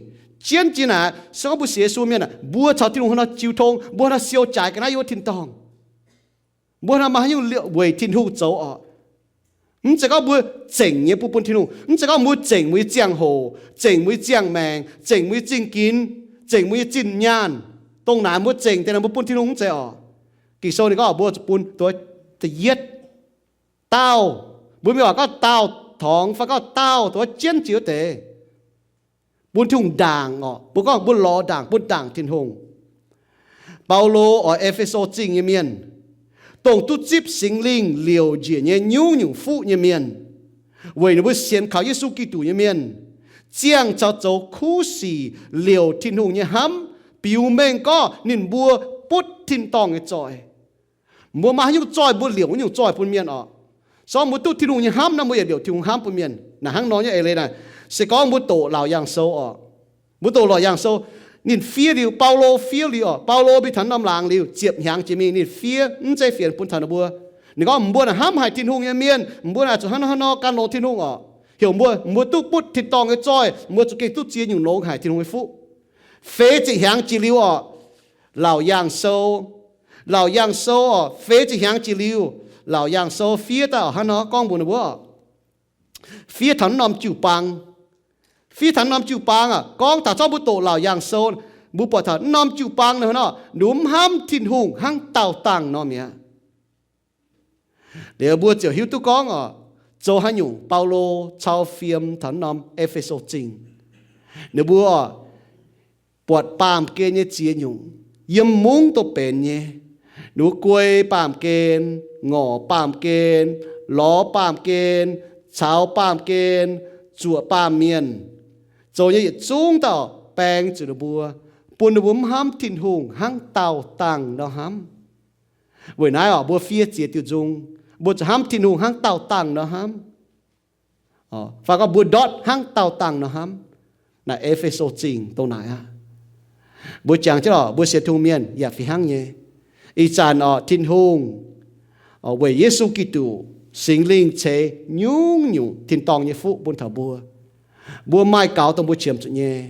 Jienv jiex naaic, se gorngv mbuo sienx Yesu mienh aeqv, mbuo caux Tin-Hungh hnangv nor jiu tong, mbuo hnangv nor siou jaaix ga'naaiv yiem wuov tin-dorngh. Mbuo hnangv nor maaih haaix nyungc liouh weic Tin-Hungh zoux orqc. Mv zeiz gorngv mbuo zengc nyei bun bun Tin-Hungh. Mv zeiz gorngv mbuo zengc mbuo nyei ziangh hoc, zengc mbuo nyei ziangh maengc, zengc mbuo nyei zingh ginx, zengc mbuo nyei zinh nyaanh. Dongh naaic mbuo zengc deix naaic mbuo bun Tin-Hungh mv zeiz orqc. Ging-Sou ninh gorngv mbuo zuqc bun dongh da'yietv dauh, mbuo mienh waac gorngv daauh torngx fai gorngv daauh dongh jienv jiex wuov deix, bun Tin-Hungh ndaangc orqc. Mbuo gorngv mbuo lorz ndaangc, bun ndaangc Tin-Hungh. Baulo oix E^fe^so Zingh nyei mienh, dongh duqv zipv Singx Lingh liouc njiec nyei nyungc-nyungc fuqv nyei mienh, weic ninh mbuo sienx kaux Yesu Giduc nyei mienh, ziangh caux zoux kuv sic liouc Tin-Hungh nyei hnamv, biux mengh gorngv ninh mbuo butv tin-dorngh nyei zoih. Mbuo maaih haaix nyungc zoih mbuo liouc wuov nyungc zoih bun mienh orqc. Se gorngv mbuo duqv Tin-Hungh nyei hnamv nor, mbuo yaac liouc Tin-Hungh hnamv bun mienh. Naaic hnangv nor nyei eix leiz naaic, se gorngv mbuo doqc laauc yaangh sou orqc, mbuo doqc laauc yaangh sou, ninh fiev liuz, Baulo fiev liuz orqc, Baulo mingh taux norm laangz liuz, ziepc hnyangx jiex mingh ninh fiev mv zeiz fienx bun taux ninh mbuo. Ninh gorngv mbuo naaic hnamv haic Tin-Hungh nyei mienh, mbuo naaic zuqc hnangv nor hnangv nor gan longx Tin-Hungh orqc. Heuc mbuo, mbuo duqv butv tin-dorngh nyei zoih, mbuo zuqc gengh duqv ziex nyungc longx haic Tin-Hungh nyei fuqv. Feix ziepc hnyangx jiex liuz orqc, laauc yaangh sou, laauc yaangh sou orqc, feix ziepc hnyangx jiex liuz, laauc yaangh sou fiev daaih orqc, hnangv nor gorngv mbuox ninh mbuo orqc, fiev taux norm jiu-baang. Fiev taux norm jiu-baang aqv, gorngv taux zorqv mbuo doqc laauc yaangh sou, mbuo buatc taux norm jiu-baang nor, nor, ninh mbuo mv hnamv Tin-Hungh hnangv daauh dangh nor mi'aqv. Liuz mbuo ziouc hiuv duqv gorngv orqc, zoux haaix nyungc? Baulo cau fiem taux norm E^fe^so Zingh. Ninh mbuo buatc baamh gen nyei ziex nyungc, yiem mungv duqv benx nyei. Ninh mbuo guei baamh gen, ngorc baamh gen, lorz baamh gen, caux baamh gen, zuoqc baamh mienh, zoux nyei yietc zungv dauh baeng zuqc ninh mbuo, bun ninh mbuo mv hnamv Tin-Hungh hnangv daauh dangh nor hnamv. Weic naaiv oc, mbuo fiev ziex diuh nzung, mbuo zuqc hnamv Tin-Hungh hnangv daauh dangh nor hnamv, fai gorngv mbuo ndortv hnangv daauh dangh nor hnamv. Naaic E^fe^so Zingh dongh naaic aqv. Mbuo jangx jienv oc, mbuo sienx Tin-Hungh mienh yaac fih hnangv nyei. Ih zanc oc, Tin-Hungh weic Yesu Giduc, Singx Lingh ceix nyungc-nyungc tin-dorngh nyei fuqv bun taux mbuo. Mbuo maaih gaux dongh mbuo qiemx zuqc nyei.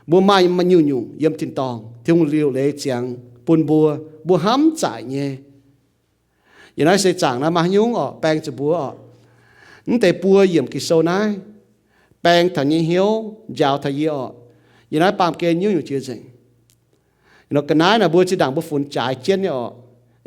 Mbuo maaih nyungc-nyungc yiem tin-dorngh, Tin-Hungh liuc leiz ziangx bun mbuo, mbuo hnamv zaaic nyei. Yiem naaiv seix zaangc naaiv maaih haaix nyungc oc, baeng zuqc mbuo oc, mv deix buo yiemc Ging-Sou naaiv, baeng taux nyei hnyouv, njaaux taux yie oc. Yiem naaiv baamh gen nyungc-nyungc jiex nzengc. Ga'naaiv naaic mbuo zinh ndaangc mbuo funx jaaix jienv nyei oc.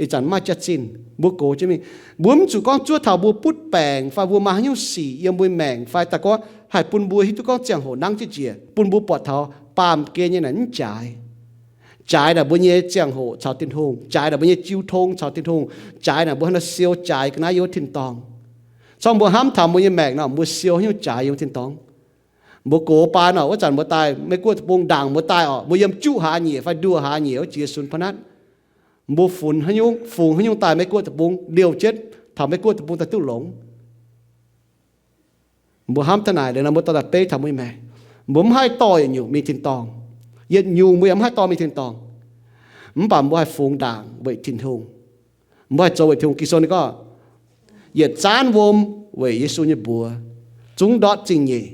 Ih zanc maaih jaax-zinh mbuo gox jienv mingh. Mbuo mv zuqc gorngv zuov taux mbuo butv baengc fai mbuo maaih haaix nyungc sic yiem mbuo maengc fai daaih gorngv haih bun mbuo hiuv duqv gorngv ziangh hoc nangv jienv jiex, bun mbuo buatc taux baamh gen nyei naaic mv jaaix. Jaaix naaic mbuo nyei ziangh hoc caux Tin-Hungh, jaaix naaic mbuo nyei jiu tong caux Tin-Hungh, jaaix naaic mbuo hnangv nor siou jaaix ga'naaiv yiem wuov tin-dorngh. Corc mbuo hnamv taux mbuo nyei maengc nor, mbuo siou haaix nyungc jaaix yiem wuov tin-dorngh. Mbuo gox baan oc, wuov zanc mbuo daaih Meiv Guoqv deic-bung ndaangc mbuo daaih oc, mbuo yiem juqv hlaax nyieqc fai nduoh hlaax nyieqc wuov jiex sunx pa'natv. Mbuo funx haaix nyungc, fungx haaix nyungc daaih Meiv Guoqv deic-bung liouh jienv taux Meiv Guoqv deic-bung daaih duqv longx. Mbuo hnamv taux naaic liuz nor, mbuo dorh daaih beiv taux mbuo nyei maengc. Mbuo mv haih dorh yietc nyungc mingh tin-dorngh. Yietc nyungc mbuo yaac mv haih dorh mingh tin-dorngh. Mv baac mbuo haih fungx ndaangc weic Tin-Hungh. Mbuo haih zoux weic Tin-Hungh. Ging-Sou ninh gorngv, yietc zaanv wuom weic Yesu nyei mbuox zungv ndortv zingh nyeic.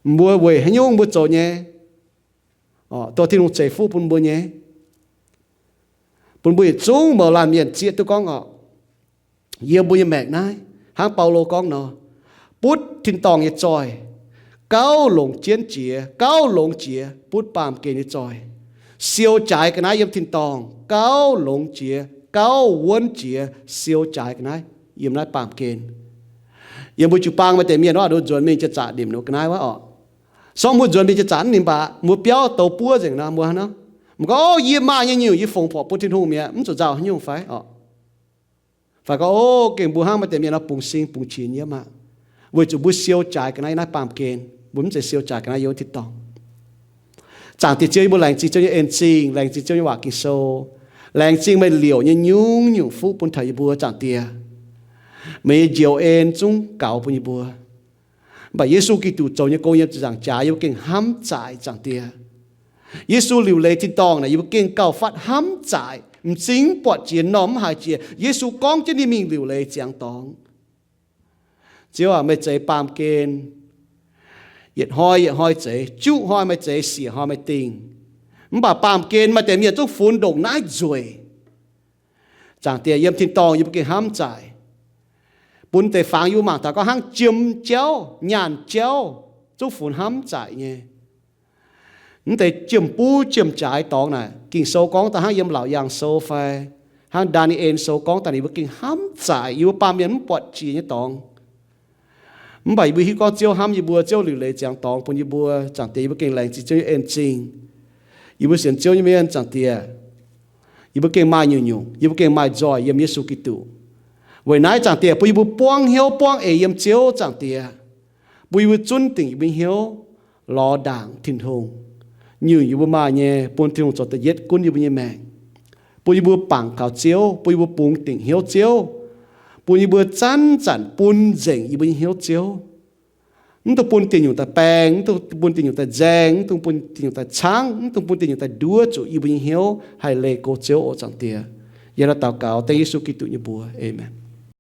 Mbuo weic haaix nyungc mbuo zoux nyei? Dongh Tin-Hungh ceix fuqv bun mbuo nyei, bun mbuo yietc zungv mouz laanh mienh zieqv duqv gorngv oc, yiem mbuo nyei maengc naaiv, hnangv Baulo gorngv nor, butv tin-dorngh nyei zoih, gauh longx jienv jiex, gauh longx jiex butv baamh gen nyei zoih. Siou jaaix ga'naaiv yiem tin-dorngh, gauh longx jiex, gauh wuonv jiex siou jaaix ga'naaiv yiem naaiv baamh gen. Yiem mbuo jiu-baang maaih deix mienh wuov, nduov nzuonx mingh jiex zaqc nimc nduov ga'naaiv wuov oc. Sorng mbuo nzuonx mingh jiex zaqc nimc baac mbuo biauv douz buov nzengc nor, mbuo hnangv nor, mv gorngv, O, yie maaih nyei nyungc yie fungx porc bun Tin-Hungh mi'aqv, mv zuqc nzauh haaix nyungc fai oc. Fai gorngv, O, gengh mbuo hnangv maaih deix mienh nor bungx sing bungx qiex nyiemv aqv, weic zuqc mbuo siou jaaix ga'naaiv naaiv baamh gen, mbuo mv zeiz siou jaaix ga'naaiv yiem wuov tin-dorngh. Zaangc Diex Ziouv, yie mbuo laengz zingh Ziouv nyei en zingh, laengz zingh Ziouv nyei waac Ging-Sou, laengz zingh meih liouc nyei nyungc-nyungc fuqv bun taux yie mbuo, Zaangc Diex. Meih nyei njoux en zungv gaux bun yie mbuo. Mv baac Yesu Giduc zoux nyei gong yiem ziepc nzaangc jaax yie mbuo gengh hnamv zaaic, Zaangc Diex. Yesu liuc leiz tin-dorngh naaic yie mbuo gengh gauh fatv hnamv zaaic, m'zing buatc jiex, m'normh mv haiz jiex. Yesu gorngv jienv ninh mingh liuc leiz ziangx dorngx. Ziouv aac, meih zeix baamh gen yietc hnoi yietc hnoi zeix, juqv hnoi meih zeix, siec hnoi meih dingh. Mv baac baamh gen maaih deix mienh zungv funx ndongc naaiv nzueic. Zaangc Diex, yiem tin-dorngh yie mbuo gengh hnamv zaaic, bun deix fangx yie mbuo mangc taux gorngv hnangv jiem jauv, nyaanh jauv, zungv funx hnamv zaaic nyei. Mv deix jiem-buv jiem-jaaix dorngx naaic, Ging-Sou gorngv daaih hnangv yiem Laauc Yaangh Sou fai hnangv Ndaa^ni^en Sou gorngv daaih, ninh mbuo gengh hnamv zaaic, yie mbuo baamh mienh mv buatc jiex nyei dorngx. Mv baac yie mbuo hiuv gorngv Ziouv hnamv yie mbuo, Ziouv liuc leiz ziangx dorngx bun yie mbuo, Zaangc Diex, yie mbuo gengh laengz zingh Ziouv nyei en zingh. Yie mbuo sienx Ziouv nyei mienh, Zaangc Diex, yie mbuo gengh maaih nyungc-nyungc, yie mbuo gengh maaih nzoih yiem Yesu Giduc. Weic naaiv, Zaangc Diex, bun yie mbuo buangv hnyouv buangv eix yiem Ziouv, Zaangc Diex, bun yie mbuo zunv dingc yie mbuo nyei hnyouv lorz ndaangc Tin-Hungh. Nyungc yie mbuo maaih nyei, bun Tin-Hungh zoux da'yietv gunv yie mbuo nyei maengc, bun yie mbuo bangc kaux Ziouv, bun yie mbuo bungx dingc hnyouv Ziouv, bun yie mbuo zanc-zanc bun nzengc yie mbuo nyei hnyouv Ziouv. Mv dungx bun dieh nyungc daaih baeng, mv dungx bun dieh nyungc daaih nzaeng, mv dungx bun dieh nyungc daaih caangv, mv dungx bun dieh nyungc daaih nduov zuqc yie mbuo nyei hnyouv haih leih go Ziouv oc, Zaangc Diex. Yie hnangv naaiv daux gaux dengv Yesu Giduc nyei mbuox. Aamen.